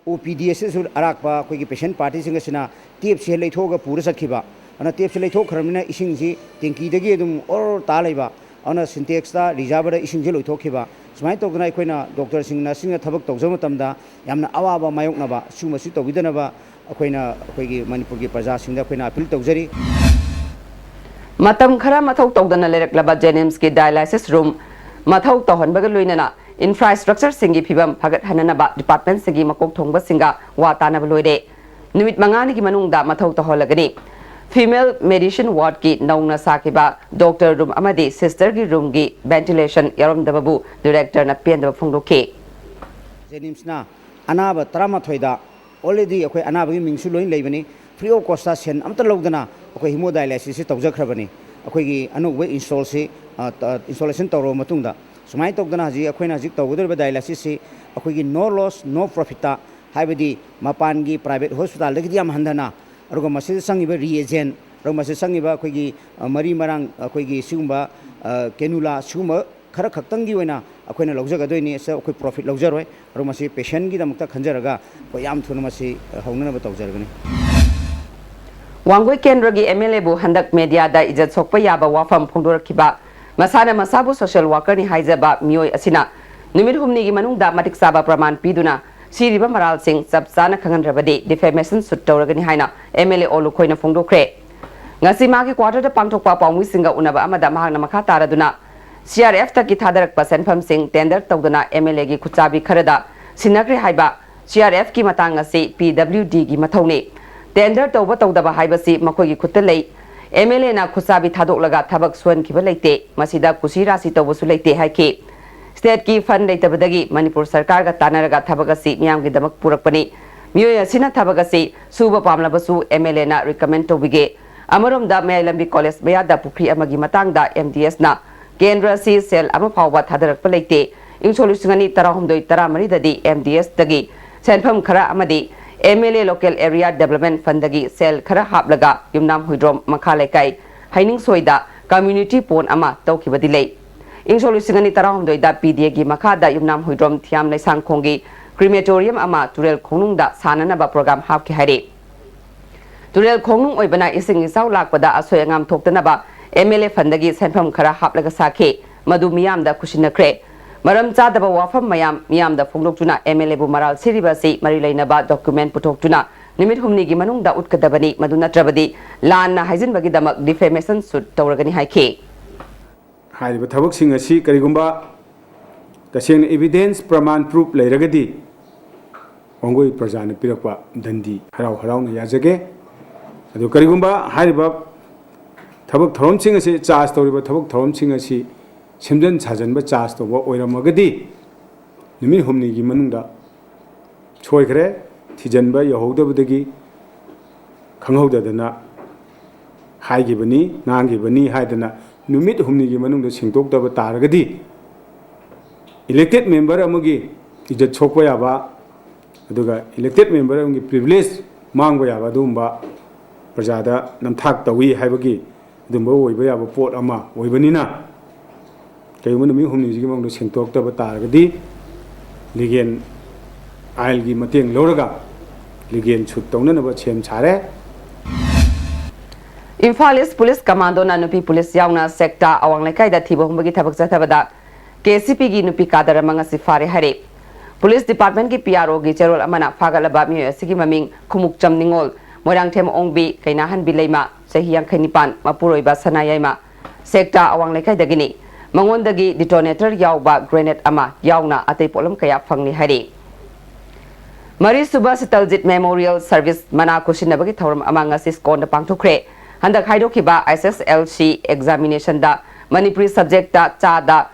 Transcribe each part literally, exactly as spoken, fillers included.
ꯑꯣ ꯄꯤ ꯗꯤ ꯑꯁꯤꯁꯨ ꯑꯔꯥꯛꯄ ꯑꯩꯈꯣꯏꯒꯤ ꯄꯦꯁꯦꯟ ꯄꯥꯔꯇꯤꯁꯤꯡ ꯑꯁꯤꯅ ꯇꯦꯞꯁꯤ ꯍꯦꯛ ꯂꯩꯊꯣꯛꯑꯒ ꯄꯨꯔ ꯆꯠꯈꯤꯕ꯫ ꯑꯗꯨꯅ ꯇꯦꯞꯁꯤ ꯂꯩꯊꯣꯛꯈ꯭ꯔꯕꯅꯤꯅ ꯏꯁꯤꯡꯁꯤ ꯇꯦꯡꯀꯤꯗꯒꯤ ꯑꯗꯨꯝ ꯑꯣꯔ ꯇꯥ ꯂꯩꯕ꯫ ꯑꯗꯨꯅ ꯁꯤꯟꯇꯦꯛꯁꯇ, ꯔꯤꯖꯥꯔꯚꯔꯗ ꯏꯁꯤꯡꯁꯤ ꯂꯣꯏꯊꯣꯛꯈꯤꯕ꯫ ꯁꯨꯃꯥꯏꯅ ꯇꯧꯗꯅ ꯑꯩꯈꯣꯏꯅ ꯗꯣꯛꯇꯔꯁꯤꯡ, ꯅꯔꯁꯁꯤꯡꯅ ꯊꯕꯛ ꯇꯧꯖꯕ ꯃꯇꯝꯗ ꯌꯥꯝꯅ ꯑꯋꯥꯕ ꯃꯥꯌꯣꯛꯅꯕ, ꯁꯤꯒꯨꯝꯕꯁꯤ ꯇꯧꯕꯤꯗꯅꯕ ꯑꯩꯈꯣꯏꯅ ꯑꯩꯈꯣꯏꯒꯤ ꯃꯅꯤꯄꯨꯔꯒꯤ ꯄ꯭ꯔꯖꯥꯁꯤꯡꯗ ꯑꯩꯈꯣꯏꯅ ꯑꯄꯤꯜ ꯇꯧꯖꯔꯤ꯫ ꯃꯇꯝ ꯈꯔ ꯃꯊꯧ ꯇꯧꯗꯅ ꯂꯩꯔꯛꯂꯕ ꯖꯦꯅꯤꯝꯁꯀꯤ ꯗꯥꯏꯂꯥꯏꯁꯤꯁ ꯔꯨꯝ ꯃꯊꯧ ꯇꯧꯍꯟꯕꯒ ꯂꯣꯏꯅꯅ ꯏꯟꯐ꯭ꯔꯥꯁ꯭ꯇ꯭ꯔꯛꯆꯔꯁꯤꯡꯒꯤ ꯐꯤꯕꯝ ꯐꯒꯠꯍꯟꯅꯅꯕ ꯗꯤꯄꯥꯔꯠꯃꯦꯟꯠꯁꯤꯡꯒꯤ ꯃꯀꯣꯛ ꯊꯣꯡꯕꯁꯤꯡꯒ ꯋꯥ ꯇꯥꯅꯕ ꯂꯣꯏꯔꯦ꯫ ꯅꯨꯃꯤꯠ ꯃꯉꯥꯅꯤꯒꯤ ꯃꯅꯨꯡꯗ ꯃꯊꯧ ꯇꯧꯍꯜꯂꯒꯅꯤ꯫ ꯐꯤꯃꯦꯜ ꯃꯦꯗꯤꯁꯤꯟ ꯋꯥꯔꯗꯀꯤ ꯅꯧꯅ ꯁꯥꯈꯤꯕ ꯗꯣꯛꯇꯔ ꯔꯨꯝ ꯑꯃꯗꯤ ꯁꯤꯁꯇꯔꯒꯤ ꯔꯨꯝꯒꯤ ꯚꯦꯟꯇꯤꯂꯦꯁꯟ ꯌꯥꯎꯔꯝꯗꯕꯕꯨ ꯗꯤꯔꯦꯛꯇꯔꯅ ꯄꯦꯟꯗꯕ ꯐꯣꯡꯗꯣꯛꯈꯤ꯫ ꯖꯦꯅꯤꯝꯁꯅ ꯑꯅꯥꯕ ꯇꯔꯥꯃꯥꯊꯣꯏꯗ already ꯑꯩꯈꯣꯏ ꯑꯅꯥꯕꯒꯤ ꯃꯤꯡꯁꯨ ꯂꯣꯏ ꯂꯩꯕꯅꯤ, free of cost ꯁꯦꯟ ꯑꯝꯇ ꯂꯧꯗꯅ ꯑꯩꯈꯣꯏ ꯍꯤꯃꯣꯗꯥꯏꯂꯥꯏꯁꯤꯁꯁꯤ ꯇꯧꯖꯈ꯭ꯔꯕꯅꯤ꯫ ꯑꯩꯈꯣꯏꯒꯤ ꯑꯅꯧꯕ ꯏꯟꯁꯇꯣꯜꯁꯤ, ꯑ, ꯇ-, ꯏꯟꯁꯇꯣꯂꯦꯁꯟ ꯇꯧꯔꯕ ꯃꯇꯨꯡꯗ ꯁꯨꯃꯥꯏꯅ ꯇꯧꯗꯅ ꯍꯧꯖꯤꯛ ꯑꯩꯈꯣꯏꯅ ꯍꯧꯖꯤꯛ ꯇꯧꯒꯗꯧꯔꯤꯕ ꯗꯥꯏꯂꯥꯏꯁꯤꯁꯁꯤ ꯑꯩꯈꯣꯏꯒꯤ no loss no profitꯇ, ꯍꯥꯏꯕꯗꯤ ꯃꯄꯥꯟꯒꯤ ꯄ꯭ꯔꯥꯏꯚꯦꯠ ꯍꯣꯁꯄꯤꯇꯥꯜꯗꯒꯤꯗꯤ ꯌꯥꯝ ꯍꯟꯊꯅ, ꯑꯗꯨꯒ ꯃꯁꯤꯗ ꯆꯪꯉꯤꯕ ꯔꯤꯑꯦꯖꯦꯟ, ꯑꯗꯨꯒ ꯃꯁꯤꯗ ꯆꯪꯉꯤꯕ ꯑꯩꯈꯣꯏꯒꯤ, ꯑ, ꯃꯔꯤ ꯃꯔꯥꯡ, ꯑꯩꯈꯣꯏꯒꯤ ꯁꯤꯒꯨꯝꯕ, ꯑ, ꯀꯦꯅꯨꯂꯥ ꯁꯤꯒꯨꯝꯕ ꯈꯔ ꯈꯛꯇꯪꯒꯤ ꯑꯣꯏꯅ ꯑꯩꯈꯣꯏꯅ ꯂꯧꯖꯒꯗꯣꯏꯅꯤ꯫ ꯑꯁꯤꯗ ꯑꯩꯈꯣꯏ ꯄ꯭ꯔꯣꯐꯤꯠ ꯂꯧꯖꯔꯣꯏ꯫ ꯑꯗꯣ ꯃꯁꯤ ꯄꯦꯁꯦꯟꯒꯤꯗꯃꯛꯇ ꯈꯟꯖꯔꯒ ꯑꯩꯈꯣꯏ ꯌꯥꯝ ꯊꯨꯅ ꯃꯁꯤ ꯍꯧꯅꯅꯕ ꯇꯧꯖꯔꯒꯅꯤ꯫ ꯋꯥꯡꯒꯣꯏ ꯀꯦꯟꯗ꯭ꯔꯒꯤ ꯑꯦꯝ ꯑꯦꯜ ꯑꯦꯕꯨ ꯍꯟꯗꯛ ꯃꯦꯗꯤꯌꯥꯗ ꯏꯖꯠ ꯁꯣꯛꯄ ꯌꯥꯕ ꯋꯥꯐꯝ ꯐꯣꯡꯗꯣꯔꯛꯈꯤꯕ, ꯃꯁꯥꯅ ꯃꯁꯥꯕꯨ ꯁꯣꯁꯤꯌꯦꯜ ꯋꯥꯔꯀꯔꯅꯤ ꯍꯥꯏꯖꯕ ꯃꯤꯑꯣꯏ ꯑꯁꯤꯅ ꯅꯨꯃꯤꯠ ꯍꯨꯝꯅꯤꯒꯤ ꯃꯅꯨꯡꯗ ꯃꯇꯤꯛ ꯆꯥꯕ ꯄ꯭ꯔꯃꯥꯟ ꯄꯤꯗꯨꯅ ꯁꯤꯔꯤꯕ ꯃꯔꯥꯜꯁꯤꯡ ꯆꯞ ꯆꯥꯅ ꯈꯪꯍꯟꯗ꯭ꯔꯕꯗꯤ ꯗꯤꯐꯦꯃꯦꯁꯟ ꯁꯨꯠ ꯇꯧꯔꯒꯅꯤ ꯍꯥꯏꯅ ꯑꯦꯝ ꯑꯦꯜ ꯑꯦ ꯑꯣꯂꯨꯈꯣꯏꯅ ꯐꯣꯡꯗꯣꯛꯈ꯭ꯔꯦ꯫ ꯉꯁꯤ ꯃꯍꯥꯛꯀꯤ ꯀ꯭ꯋꯥꯇꯔꯗ ꯄꯥꯡꯊꯣꯛꯄ ꯄꯥꯎꯃꯤꯁꯤꯡꯒ ꯎꯅꯕ ꯑꯃꯗ ꯃꯍꯥꯛꯅ ꯃꯈꯥ ꯇꯥꯔꯗꯨꯅ ꯁꯤ ꯑꯥꯔ ꯑꯦꯐꯇꯒꯤ ꯊꯥꯗꯔꯛꯄ ꯁꯦꯟꯐꯝꯁꯤꯡ ꯇꯦꯟꯗꯔ ꯇꯧꯗꯨꯅ ꯑꯦꯝ ꯑꯦꯜ ꯑꯦꯒꯤ ꯈꯨꯠꯆꯥꯕꯤ ꯈꯔꯗ ꯁꯤꯟꯅꯈ꯭ꯔꯦ ꯍꯥꯏꯕ ꯁꯤ ꯑꯥꯔ ꯑꯦꯐꯀꯤ ꯃꯇꯥꯡ ꯑꯁꯤ ꯄꯤ ꯗꯕ꯭ꯂꯤꯎ ꯗꯤꯒꯤ ꯃꯊꯧꯅꯤ꯫ ꯇꯦꯟꯗꯔ ꯇꯧꯕ ꯇꯧꯗꯕ ꯍꯥꯏꯕꯁꯤ ꯃꯈꯣꯏꯒꯤ ꯈꯨꯠꯇ ꯂꯩ꯫ ꯑꯦꯝ ꯑꯦꯜ ꯑꯦꯅ ꯈꯨꯠꯆꯥꯕꯤ ꯊꯥꯗꯣꯛꯂꯒ ꯊꯕꯛ ꯁꯨꯍꯟꯈꯤꯕ ꯂꯩꯇꯦ, ꯃꯁꯤꯗ ꯀꯨꯁꯤ ꯔꯥꯁꯤ ꯇꯧꯕꯁꯨ ꯂꯩꯇꯦ ꯍꯥꯏꯈꯤ꯫ ꯁ꯭ꯇꯦꯠꯀꯤ ꯐꯟ ꯂꯩꯇꯕꯗꯒꯤ ꯃꯅꯤꯄꯨꯔ ꯁꯔꯀꯥꯔꯒ ꯇꯥꯟꯅꯔꯒ ꯊꯕꯛ ꯑꯁꯤ ꯃꯤꯌꯥꯝꯒꯤꯗꯃꯛ ꯄꯨꯔꯛꯄꯅꯤ꯫ ꯃꯤꯑꯣꯏ ꯑꯁꯤꯅ ꯊꯕꯛ ꯑꯁꯤ ꯁꯨꯕ ꯄꯥꯝꯂꯕꯁꯨ ꯑꯦꯝ ꯑꯦꯜ ꯑꯦꯅ ꯔꯤꯀꯃꯦꯟ ꯇꯧꯕꯤꯒꯦ꯫ ꯑꯃꯔꯣꯝꯗ ꯃꯌꯥꯏ ꯂꯝꯕꯤ ꯀꯣꯂꯦꯖ ꯃꯌꯥꯗ ꯄꯨꯈ꯭ꯔꯤ ꯑꯃꯒꯤ ꯃꯇꯥꯡꯗ ꯑꯦꯝ ꯗꯤ ꯑꯦꯁꯅ ꯀꯦꯟꯗ꯭ꯔ ꯑꯁꯤ ꯁꯦꯜ ꯑꯃ ꯐꯥꯎꯕ ꯊꯥꯗꯔꯛꯄ ꯂꯩꯇꯦ꯫ ꯏꯪ ꯁꯣꯛ ꯂꯤꯁꯤꯡ ꯑꯅꯤ ꯇꯔꯥꯍꯨꯝꯗꯣꯏ ꯇꯔꯥꯃꯔꯤꯗꯗꯤ ꯑꯦꯝ ꯗꯤ ꯑꯦꯁꯇꯒꯤ ꯁꯦꯟꯐꯝ ꯈꯔ ꯑꯃꯗꯤ M L A local area development ꯐꯟꯗꯒꯤ ꯁꯦꯜ ꯈꯔ ꯍꯥꯞꯂꯒ ꯌꯨꯝꯅꯥꯝ ꯍꯨꯏꯗ꯭ꯔꯣꯝ ꯃꯈꯥ ꯂꯩꯀꯥꯏ ꯍꯩꯅꯤꯡꯁꯣꯏꯗ ꯀꯝꯃ꯭ꯌꯨꯅꯤꯇꯤ ꯄꯣꯟ ꯑꯃ ꯇꯧꯈꯤꯕꯗꯤ ꯂꯩ꯫ ꯏꯪ ꯁꯣꯛ ꯂꯤꯁꯤꯡ ꯑꯅꯤ ꯇꯔꯥꯍꯨꯝꯗꯣꯏꯗ ꯄꯤ ꯗꯤ ꯑꯦꯒꯤ ꯃꯈꯥꯗ ꯌꯨꯝꯅꯥꯝ ꯍꯨꯏꯗ꯭ꯔꯣꯝ ꯊꯤꯌꯥꯝ ꯂꯩꯁꯥꯡꯈꯣꯡꯒꯤ ꯀ꯭ꯔꯤꯃꯦꯇꯣꯔꯤꯌꯝ ꯑꯃ ꯇꯨꯔꯦꯜ ꯈꯣꯡꯅꯨꯡꯗ ꯁꯥꯅꯅꯕ ꯄ꯭ꯔꯣꯒ꯭ꯔꯥꯝ ꯍꯥꯞꯈꯤ ꯍꯥꯏꯔꯤ꯫ ꯇꯨꯔꯦꯜ ꯈꯣꯡꯅꯨꯡ ꯑꯣꯏꯕꯅ ꯏꯁꯤꯡ ꯏꯆꯥꯎ ꯂꯥꯛꯄꯗ ꯑꯁꯣꯏ ꯑꯉꯥꯝ ꯊꯣꯛꯇꯅꯕ ꯑꯦꯝ ꯑꯦꯜ ꯑꯦ ꯐꯟꯗꯒꯤ ꯁꯦꯟꯐꯝ ꯈꯔ ꯍꯥꯞꯂꯒ ꯁꯥꯈꯤ꯫ ꯃꯗꯨ ꯃꯤꯌꯥꯝꯗ ꯈꯨꯠꯁꯤꯟꯅꯈ꯭ꯔꯦ꯫ ꯃꯔꯝ ꯆꯥꯗꯕ ꯋꯥꯐꯝ ꯃꯌꯥꯝ ꯃꯤꯌꯥꯝꯗ ꯐꯣꯡꯗꯣꯛꯇꯨꯅ ꯑꯦꯝ ꯑꯦꯜ ꯑꯦꯕꯨ ꯃꯔꯥꯜ ꯁꯤꯔꯤꯕ ꯑꯁꯤ ꯃꯔꯤ ꯂꯩꯅꯕ ꯗꯣꯀ꯭ꯌꯨꯃꯦꯟ ꯄꯨꯊꯣꯛꯇꯨꯅ ꯅꯨꯃꯤꯠ ꯍꯨꯝꯅꯤꯒꯤ ꯃꯅꯨꯡꯗ ꯎꯠꯀꯗꯕꯅꯤ꯫ ꯃꯗꯨ ꯅꯠꯇ꯭ꯔꯕꯗꯤ ꯂꯥꯟꯅ ꯍꯥꯏꯖꯤꯟꯕꯒꯤꯗꯃꯛ ꯗꯤꯐꯦꯃꯦꯁꯟ ꯁꯨꯠ ꯇꯧꯔꯒꯅꯤ ꯍꯥꯏꯈꯤ꯫ ꯍꯥꯏꯔꯤꯕ ꯊꯕꯛꯁꯤꯡ ꯑꯁꯤ ꯀꯔꯤꯒꯨꯝꯕ ꯇꯁꯦꯡꯅ ꯏꯕꯤꯗꯦꯟꯁ, ꯄ꯭ꯔꯃꯥꯟ, ꯄ꯭ꯔꯨꯐ ꯂꯩꯔꯒꯗꯤ ꯋꯥꯡꯒꯣꯏ ꯄ꯭ꯔꯖꯥꯅ ꯄꯤꯔꯛꯄ ꯗꯟꯗꯤ ꯍꯔꯥꯎ ꯍꯔꯥꯎꯅ ꯌꯥꯖꯒꯦ꯫ ꯑꯗꯨ ꯀꯔꯤꯒꯨꯝꯕ ꯍꯥꯏꯔꯤꯕ ꯊꯕꯛ ꯊꯧꯔꯝꯁꯤꯡ ꯑꯁꯤ, ꯆꯥꯔꯖ ꯇꯧꯔꯤꯕ ꯊꯕꯛ ꯊꯧꯔꯝꯁꯤꯡ ꯑꯁꯤ ꯁꯦꯝꯖꯤꯟ ꯁꯥꯖꯤꯟꯕ, ꯆꯥꯔꯖ ꯇꯧꯕ ꯑꯣꯏꯔꯝꯃꯒꯗꯤ ꯅꯨꯃꯤꯠ ꯍꯨꯝꯅꯤꯒꯤ ꯃꯅꯨꯡꯗ ꯁꯣꯏꯈ꯭ꯔꯦ, ꯊꯤꯖꯤꯟꯕ ꯌꯧꯍꯧꯗꯕꯗꯒꯤ ꯈꯪꯍꯧꯗꯗꯅ ꯍꯥꯏꯈꯤꯕꯅꯤ, ꯉꯥꯡꯈꯤꯕꯅꯤ ꯍꯥꯏꯗꯅ ꯅꯨꯃꯤꯠ ꯍꯨꯝꯅꯤꯒꯤ ꯃꯅꯨꯡꯗ ꯁꯦꯡꯗꯣꯛꯇꯕ ꯇꯥꯔꯒꯗꯤ, ꯏꯂꯦꯛꯇꯦꯗ ꯃꯦꯝꯕꯔ ꯑꯃꯒꯤ ꯏꯖꯠ ꯁꯣꯛꯄ ꯌꯥꯕ, ꯑꯗꯨꯒ ꯏꯂꯦꯛꯇꯦꯗ ꯃꯦꯝꯕꯔ ꯑꯃꯒꯤ ꯄ꯭ꯔꯤꯚꯤꯂꯦꯖ ꯃꯥꯡꯕ ꯌꯥꯕ, ꯑꯗꯨꯒꯨꯝꯕ ꯄ꯭ꯔꯖꯥꯗ ꯅꯝꯊꯥꯛ ꯇꯧꯏ ꯍꯥꯏꯕꯒꯤ ꯑꯗꯨꯝꯕ ꯑꯣꯏꯕ ꯌꯥꯕ ꯄꯣꯠ ꯑꯃ ꯑꯣꯏꯕꯅꯤꯅ, ꯀꯔꯤꯒꯨꯝꯕ ꯅꯨꯃꯤꯠ ꯍꯨꯝꯅꯤꯁꯤꯒꯤ ꯃꯅꯨꯡꯗ ꯁꯦꯡꯗꯣꯛꯇꯕ ꯇꯥꯔꯒꯗꯤ, ꯂꯤꯒꯦꯜ ꯑꯥꯏꯟꯒꯤ ꯃꯇꯦꯡ ꯂꯧꯔꯒ ꯂꯤꯒꯦꯜ ꯁꯨꯠ ꯇꯧꯅꯅꯕ ꯁꯦꯝ ꯁꯥꯔꯦ꯫ ꯏꯝꯐꯥꯜ ꯏꯁ ꯄꯨꯂꯤꯁ ꯀꯃꯥꯟꯗꯣꯅ ꯅꯨꯄꯤ ꯄꯨꯂꯤꯁ ꯌꯥꯎꯅ ꯁꯦꯛꯇꯥ ꯑꯋꯥꯡ ꯂꯩꯀꯥꯏꯗ ꯊꯤꯕ ꯍꯨꯝꯕꯒꯤ ꯊꯕꯛ ꯆꯠꯊꯕꯗ ꯀꯦ ꯁꯤ ꯄꯤꯒꯤ ꯅꯨꯄꯤ ꯀꯥꯗꯔ ꯑꯃ ꯉꯁꯤ ꯐꯥꯔꯦ ꯍꯥꯏꯔꯦ꯫ ꯄꯨꯂꯤꯁ ꯗꯤꯄꯥꯔꯠꯃꯦꯟꯒꯤ ꯄꯤ ꯑꯥꯔ ꯑꯣꯒꯤ ꯆꯦꯔꯣꯜ ꯑꯃꯅ ꯐꯥꯒꯠꯂꯕ ꯃꯤꯑꯣꯏ ꯑꯁꯤꯒꯤ ꯃꯃꯤꯡ ꯈꯨꯃꯨꯛꯆꯝ ꯅꯤꯉꯣꯜ, ꯃꯣꯏꯔꯥꯡꯊꯦꯝ ꯑꯣꯡꯕꯤ, ꯀꯩꯅꯥꯍꯟꯕꯤ ꯂꯩꯃ, ꯆꯍꯤ ꯌꯥꯡꯈꯩ ꯅꯤꯄꯥꯟ, ꯃꯄꯨꯔꯣꯏꯕ ꯁꯅꯥꯌꯥꯏꯃ, ꯁꯦꯛꯇꯥ ꯑꯋꯥꯡ ꯂꯩꯀꯥꯏꯗꯒꯤꯅꯤ꯫ ꯃꯉꯣꯟꯗꯒꯤ ꯗꯤꯇꯣꯅꯦꯇꯔ ꯌꯥꯎꯕ ꯒ꯭ꯔꯦꯅꯦꯗ ꯑꯃ ꯌꯥꯎꯅ ꯑꯇꯩ ꯄꯣꯠꯂꯝ ꯀꯌꯥ ꯐꯪꯂꯤ ꯍꯥꯏꯔꯤ꯫ ꯃꯔꯤꯁꯨꯕ ꯁꯤꯇꯜꯖꯤꯠ ꯃꯦꯃꯣꯔꯤꯌꯦꯜ ꯁꯔꯚꯤꯁ ꯃꯅꯥ ꯈꯨꯠꯁꯤꯟꯅꯕꯒꯤ ꯊꯧꯔꯝ ꯑꯃ ꯉꯁꯤ ꯁ꯭ꯀꯣꯟꯗ ꯄꯥꯡꯊꯣꯛꯈ꯭ꯔꯦ꯫ ꯍꯟꯗꯛ ꯍꯥꯏꯗꯣꯛꯈꯤꯕ ꯑꯦꯁ ꯑꯦꯁ ꯑꯦꯜ ꯁꯤ ꯑꯦꯛꯖꯥꯃꯤꯅꯦꯁꯟꯗ ꯃꯅꯤꯄꯨꯔꯤ ꯁꯕꯖꯦꯛꯇ ꯆꯥꯗ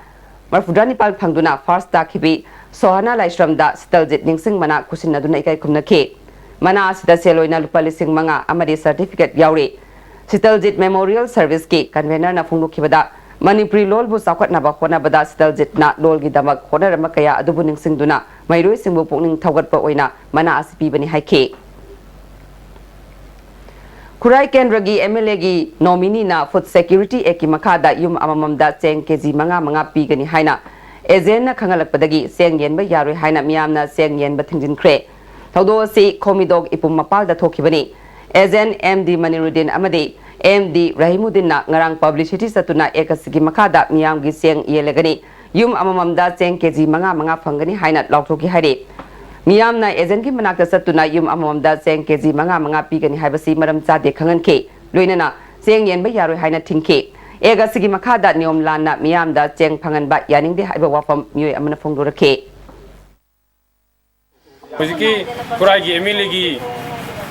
ꯃꯔꯐꯨꯇꯔꯥ ꯅꯤꯄꯥꯜ ꯐꯪꯗꯨꯅ ꯐꯥꯔꯁ ꯇꯥꯈꯤꯕꯤ ꯁꯣꯍꯅꯥ ꯂꯥꯏꯁ꯭ꯔꯝꯗ ꯁꯤꯇꯜꯖꯤꯠ ꯅꯤꯡꯁꯤꯡ ꯃꯅꯥ ꯈꯨꯠꯁꯤꯟꯅꯗꯨꯅ ꯏꯀꯥꯏ ꯈꯨꯝꯅꯈꯤ꯫ ꯃꯅꯥ ꯑꯁꯤꯗ ꯁꯦꯜ ꯑꯣꯏꯅ ꯂꯨꯄꯥ ꯂꯤꯁꯤꯡ ꯃꯉꯥ ꯑꯃꯗꯤ ꯁꯔꯇꯤꯐꯤꯀꯦꯠ ꯌꯥꯎꯔꯤ꯫ ꯁꯤꯇꯜꯖꯤꯠ ꯃꯦꯃꯣꯔꯤꯌꯦꯜ ꯁꯔꯚꯤꯁꯀꯤ ꯀꯟꯚꯦꯅꯔꯅ ꯐꯣꯡꯗꯣꯛꯈꯤꯕꯗ, ꯃꯅꯤꯄꯨꯔꯤ ꯂꯣꯜꯕꯨ ꯆꯥꯎꯈꯠꯅꯕ ꯍꯣꯠꯅꯕꯗ ꯁꯤꯇꯜꯖꯤꯠꯅ ꯂꯣꯜꯒꯤꯗꯃꯛ ꯍꯣꯠꯅꯔꯝꯕ ꯀꯌꯥ ꯑꯗꯨꯕꯨ ꯅꯤꯡꯁꯤꯡꯗꯨꯅ ꯃꯍꯩꯔꯣꯏꯁꯤꯡꯕꯨ ꯄꯨꯛꯅꯤꯡ ꯊꯧꯒꯠꯄ ꯑꯣꯏꯅ ꯃꯅꯥ ꯑꯁꯤ ꯄꯤꯕꯅꯤ ꯍꯥꯏꯈꯤ꯫ ꯈꯨꯔꯥꯏ ꯀꯦꯟꯗ꯭ꯔꯒꯤ ꯑꯦꯝ ꯑꯦꯜ ꯑꯦꯒꯤ ꯅꯣꯃꯤꯅꯤꯅ ꯐꯨꯗ ꯁꯦꯀ꯭ꯌꯨꯔꯤꯇꯤ ꯑꯦꯛꯀꯤ ꯃꯈꯥꯗ ꯌꯨꯝ ꯑꯃꯃꯝꯗ ꯆꯦꯡ ꯀꯦꯖꯤ ꯃꯉꯥ ꯃꯉꯥ ꯄꯤꯒꯅꯤ ꯍꯥꯏꯅ ꯑꯦꯖꯦꯟꯅ ꯈꯪꯍꯜꯂꯛꯄꯗꯒꯤ ꯆꯦꯡ ꯌꯦꯟꯕ ꯌꯥꯔꯣꯏ ꯍꯥꯏꯅ ꯃꯤꯌꯥꯝꯅ ꯆꯦꯡ ꯌꯦꯟꯕ ꯊꯤꯡꯖꯤꯟꯈ꯭ꯔꯦ꯫ ꯊꯧꯗꯣꯛ ꯑꯁꯤ ꯈꯣꯃꯤꯗꯣꯛ ꯏꯄꯨꯝ ꯃꯄꯥꯜꯗ ꯊꯣꯛꯈꯤꯕꯅꯤ꯫ ꯑꯦꯖꯦꯟ ꯑꯦꯝ ꯗꯤ ꯃꯅꯤꯔꯨꯗꯤꯟ ꯑꯃꯗꯤ ꯑꯦꯝ ꯗꯤ ꯔꯍꯤꯃꯨꯗꯤꯟꯅ ꯉꯔꯥꯡ ꯄꯕ꯭ꯂꯤꯁꯤꯇꯤ ꯆꯠꯇꯨꯅ ꯑꯦꯛ ꯑꯁꯤꯒꯤ ꯃꯈꯥꯗ ꯃꯤꯌꯥꯝꯒꯤ ꯆꯦꯡ ꯌꯦꯜꯂꯒꯅꯤ, ꯌꯨꯝ ꯑꯃꯃꯝꯗ ꯆꯦꯡ ꯀꯦꯖꯤ ꯃꯉꯥ ꯃꯉꯥ ꯐꯪꯒꯅꯤ ꯍꯥꯏꯅ ꯂꯥꯎꯊꯣꯛꯈꯤ ꯍꯥꯏꯔꯤ꯫ ꯃꯤꯌꯥꯝꯅ ꯑꯦꯖꯦꯟꯒꯤ ꯃꯅꯥꯛꯇ ꯆꯠꯇꯨꯅ ꯌꯨꯝ ꯑꯃꯃꯝꯗ ꯆꯦꯡ ꯀꯦꯖꯤ ꯃꯉꯥ ꯃꯉꯥ ꯄꯤꯒꯅꯤ ꯍꯥꯏꯕꯁꯤ ꯃꯔꯝ ꯆꯥꯗꯦ ꯈꯪꯍꯟꯈꯤ꯫ ꯂꯣꯏꯅꯅ ꯆꯦꯡ ꯌꯦꯟꯕ ꯌꯥꯔꯣꯏ ꯍꯥꯏꯅ ꯊꯤꯡꯈꯤ꯫ ꯑꯦꯛ ꯑꯁꯤꯒꯤ ꯃꯈꯥꯗ ꯅꯤꯌꯣꯝ ꯂꯥꯟꯅ ꯃꯤꯌꯥꯝꯗ ꯆꯦꯡ ꯐꯪꯍꯟꯕ ꯌꯥꯅꯤꯡꯗꯦ ꯍꯥꯏꯕ ꯋꯥꯐꯝ ꯃꯤꯑꯣꯏ ꯑꯃꯅ ꯐꯣꯡꯗꯣꯔꯛꯈꯤ꯫ ꯍꯧꯖꯤꯛꯀꯤ ꯈꯨꯔꯥꯏꯒꯤ ꯑꯦꯝ ꯑꯦꯜ ꯑꯦꯒꯤ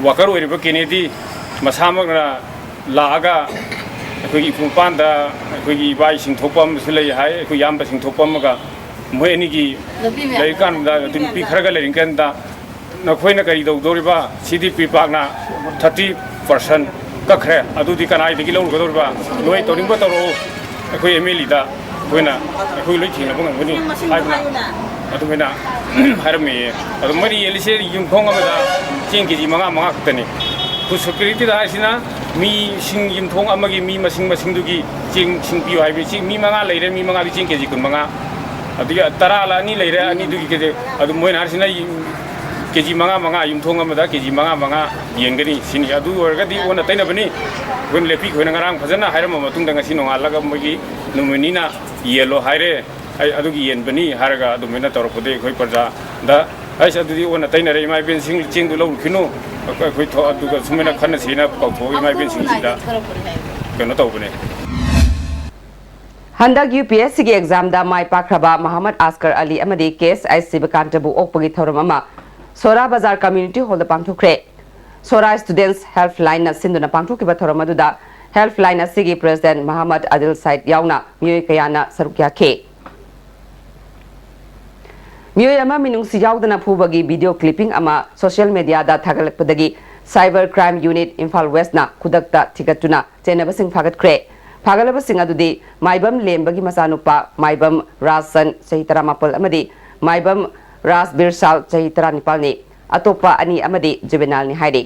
ꯋꯥꯀꯔ ꯑꯣꯏꯔꯤꯕ ꯀꯦꯅꯦꯗꯤ ꯃꯁꯥꯃꯛꯅ ꯂꯥꯛꯑꯒ ꯑꯩꯈꯣꯏꯒꯤ ꯏꯄꯨ ꯃꯄꯥꯟꯗ ꯑꯩꯈꯣꯏꯒꯤ ꯏꯕꯥꯏꯁꯤꯡ ꯊꯣꯛꯄ ꯑꯃꯁꯨ ꯂꯩ ꯍꯥꯏ, ꯑꯩꯈꯣꯏ ꯏꯌꯥꯝꯕꯁꯤꯡ ꯊꯣꯛꯄ ꯑꯃꯒ ꯃꯣꯏ ꯑꯅꯤꯒꯤ ꯂꯩꯔꯤꯀꯥꯟꯗ, ꯑꯗꯨ ꯅꯨꯄꯤ ꯈꯔꯒ ꯂꯩꯔꯤꯀꯥꯟꯗ ꯅꯈꯣꯏꯅ ꯀꯔꯤ ꯇꯧꯗꯧꯔꯤꯕ? ꯁꯤꯗꯤ ꯄꯤꯄꯥꯛꯅ ꯊꯥꯔꯇꯤ ꯄꯥꯔꯁꯦꯟ ꯀꯛꯈ꯭ꯔꯦ, ꯑꯗꯨꯗꯤ ꯀꯅꯥꯏꯗꯒꯤ ꯂꯧꯔꯨꯒꯗꯧꯔꯤꯕ? ꯅꯣꯏ ꯇꯧꯅꯤꯡꯕ ꯇꯧꯔꯛꯎ, ꯑꯩꯈꯣꯏ ꯑꯦꯝ ꯑꯦꯜ ꯑꯦꯗ ꯑꯩꯈꯣꯏꯅ, ꯑꯩꯈꯣꯏ ꯂꯣꯏ ꯊꯦꯡꯅꯕ ꯉꯝꯒꯅꯤ ꯍꯥꯏꯗꯅ ꯑꯗꯨꯃꯥꯏꯅ ꯍꯥꯏꯔꯝꯃꯤꯌꯦ꯫ ꯑꯗꯨ ꯃꯣꯏꯅ ꯌꯦꯜꯂꯤꯁꯦ ꯌꯨꯝꯊꯣꯡ ꯑꯃꯗ ꯆꯦꯡ ꯀꯦ ꯖꯤ ꯃꯉꯥ ꯃꯉꯥ ꯈꯛꯇꯅꯤ꯫ ꯐꯨꯗ ꯁꯦꯀ꯭ꯌꯨꯔꯤꯇꯤꯗ ꯍꯥꯏꯁꯤꯅ ꯃꯤꯁꯤꯡ ꯌꯨꯝꯊꯣꯡ ꯑꯃꯒꯤ ꯃꯤ ꯃꯁꯤꯡ ꯃꯁꯤꯡꯗꯨꯒꯤ ꯆꯦꯡꯁꯤꯡ ꯄꯤꯌꯨ ꯍꯥꯏꯕꯅꯤ꯫ ꯆꯦꯡ ꯃꯤ ꯃꯉꯥ ꯂꯩꯔꯦ, ꯃꯤ ꯃꯉꯥꯒꯤ ꯆꯦꯡ ꯀꯦ ꯖꯤ ꯀꯨꯟ ꯃꯉꯥ, ꯑꯗꯒꯤ ꯇꯔꯥ ꯂ ꯑꯅꯤ ꯂꯩꯔꯦ, ꯑꯅꯤꯗꯨꯒꯤ ꯀꯦ ꯖꯤ, ꯑꯗꯨ ꯃꯣꯏꯅ ꯍꯥꯏꯔꯤꯁꯤꯅ ꯀꯦ ꯖꯤ ꯃꯉꯥ ꯃꯉꯥ, ꯌꯨꯝꯊꯣꯡ ꯑꯃꯗ ꯀꯦ ꯖꯤ ꯃꯉꯥ ꯃꯉꯥ ꯌꯦꯟꯒꯅꯤ ꯁꯤꯅꯤ꯫ ꯑꯗꯨ ꯑꯣꯏꯔꯒꯗꯤ ꯑꯣꯟꯅ ꯇꯩꯅꯕꯅꯤ꯫ ꯑꯩꯈꯣꯏꯅ ꯂꯦꯞꯄꯤ ꯈꯣꯏꯅ ꯉꯔꯥꯡ ꯐꯖꯅ ꯍꯥꯏꯔꯝꯃ ꯃꯇꯨꯡꯗ ꯉꯁꯤ ꯅꯣꯡꯉꯥꯜꯂꯒ ꯃꯣꯏꯒꯤ ꯅꯨꯃꯤꯠ ꯅꯤꯅ ꯌꯦꯜꯂꯣ ꯍꯥꯏꯔꯦ꯫ ꯑꯩ ꯑꯗꯨꯒꯤ ꯌꯦꯟꯕꯅꯤ ꯍꯥꯏꯔꯒ ꯑꯗꯨꯃꯥꯏꯅ ꯇꯧꯔꯛꯄꯗꯒꯤ ꯑꯩꯈꯣꯏ ꯄ꯭ꯔꯖꯥꯗ, ꯑꯁ, ꯑꯗꯨꯗꯤ ꯑꯣꯟꯅ ꯇꯩꯅꯔꯦ, ꯏꯃꯥ ꯏꯕꯦꯟꯁꯤꯡ ꯆꯦꯡꯗꯨ ꯂꯧꯔꯨꯈꯤꯅꯨ, ꯑꯩꯈꯣꯏ ꯊꯣ-, ꯑꯗꯨꯒ ꯁꯨꯃꯥꯏꯅ ꯈꯟꯅꯁꯤꯅ ꯀꯧꯊꯣꯛꯑꯒ ꯏꯃꯥ ꯏꯕꯦꯟꯁꯤꯡꯁꯤꯗ ꯀꯩꯅꯣ ꯇꯧꯕꯅꯦ꯫ ꯍꯟꯗꯛ ꯌꯨ ꯄꯤ ꯑꯦꯁ ꯁꯤꯒꯤ ꯑꯦꯛꯖꯥꯝꯗ ꯃꯥꯏ ꯄꯥꯛꯈ꯭ꯔꯕ ꯃꯍꯃꯗ ꯑꯁꯀꯔ ꯑꯂꯤ ꯑꯃꯗꯤ ꯀꯦ ꯑꯦꯁ ꯑꯥꯏ ꯁꯤꯕꯀꯥꯟꯇꯕꯨ ꯑꯣꯛꯄꯒꯤ ꯊꯧꯔꯝ ꯑꯃ ꯁꯣꯔꯥ ꯕꯖꯥꯔ ꯀꯝꯃ꯭ꯌꯨꯅꯤꯇꯤ ꯍꯣꯜꯗ ꯄꯥꯡꯊꯣꯛꯈ꯭ꯔꯦ꯫ ꯁꯣꯔꯥ ꯁ꯭ꯇꯨꯗꯦꯟꯠꯁ ꯍꯦꯜꯞꯂꯥꯏꯟꯅ ꯁꯤꯟꯗꯨꯅ ꯄꯥꯡꯊꯣꯛꯈꯤꯕ ꯊꯧꯔꯝ ꯑꯗꯨꯗ ꯍꯦꯜꯞꯂꯥꯏꯟ ꯑꯁꯤꯒꯤ ꯄ꯭ꯔꯦꯁꯤꯗꯦꯟꯠ ꯃꯍꯃꯗ ꯑꯥꯗꯤꯜ ꯁꯥꯏꯗ ꯌꯥꯎꯅ ꯃꯤꯑꯣꯏ ꯀꯌꯥꯅ ꯁꯔꯨꯛ ꯌꯥꯈꯤ꯫ ꯃꯤꯑꯣꯏ ꯑꯃ ꯃꯤꯅꯨꯡꯁꯤ ꯌꯥꯎꯗꯅ ꯐꯨꯕꯒꯤ ꯚꯤꯗꯤꯑꯣ ꯀ꯭ꯂꯤꯞꯄꯤꯡ ꯑꯃ ꯁꯣꯁꯤꯌꯦꯜ ꯃꯤꯗꯤꯌꯥꯗ ꯊꯥꯒꯠꯂꯛꯄꯗꯒꯤ ꯁꯥꯏꯕꯔ ꯀ꯭ꯔꯥꯏꯝ ꯌꯨꯅꯤꯠ ꯏꯝꯐꯥꯜ ꯋꯦꯁ꯭ꯠꯅ ꯈꯨꯗꯛꯇ ꯊꯤꯒꯠꯇꯨꯅ ꯆꯦꯟꯅꯕꯁꯤꯡ ꯐꯥꯒꯠꯈ꯭ꯔꯦ꯫ ꯐꯥꯒꯠꯂꯕꯁꯤꯡ ꯑꯗꯨꯗꯤ ꯃꯥꯏꯕꯝ ꯂꯦꯝꯕꯒꯤ ꯃꯆꯥꯅꯨꯄꯥ ꯃꯥꯏꯕꯝ ꯔꯥꯖꯆꯟ, ꯆꯍꯤ ꯇꯔꯥꯃꯥꯄꯜ, ꯑꯃꯗꯤ ꯃꯥꯏꯕꯝ ꯔꯥꯖ ꯕꯤꯔꯁꯥꯜ, ꯆꯍꯤ ꯇꯔꯥꯅꯤꯄꯥꯜꯅꯤ꯫ ꯑꯇꯣꯞꯄ ꯑꯅꯤ ꯑꯃꯗꯤ ꯖꯨꯕꯦꯅꯥꯏꯜꯅꯤ ꯍꯥꯏꯔꯤ꯫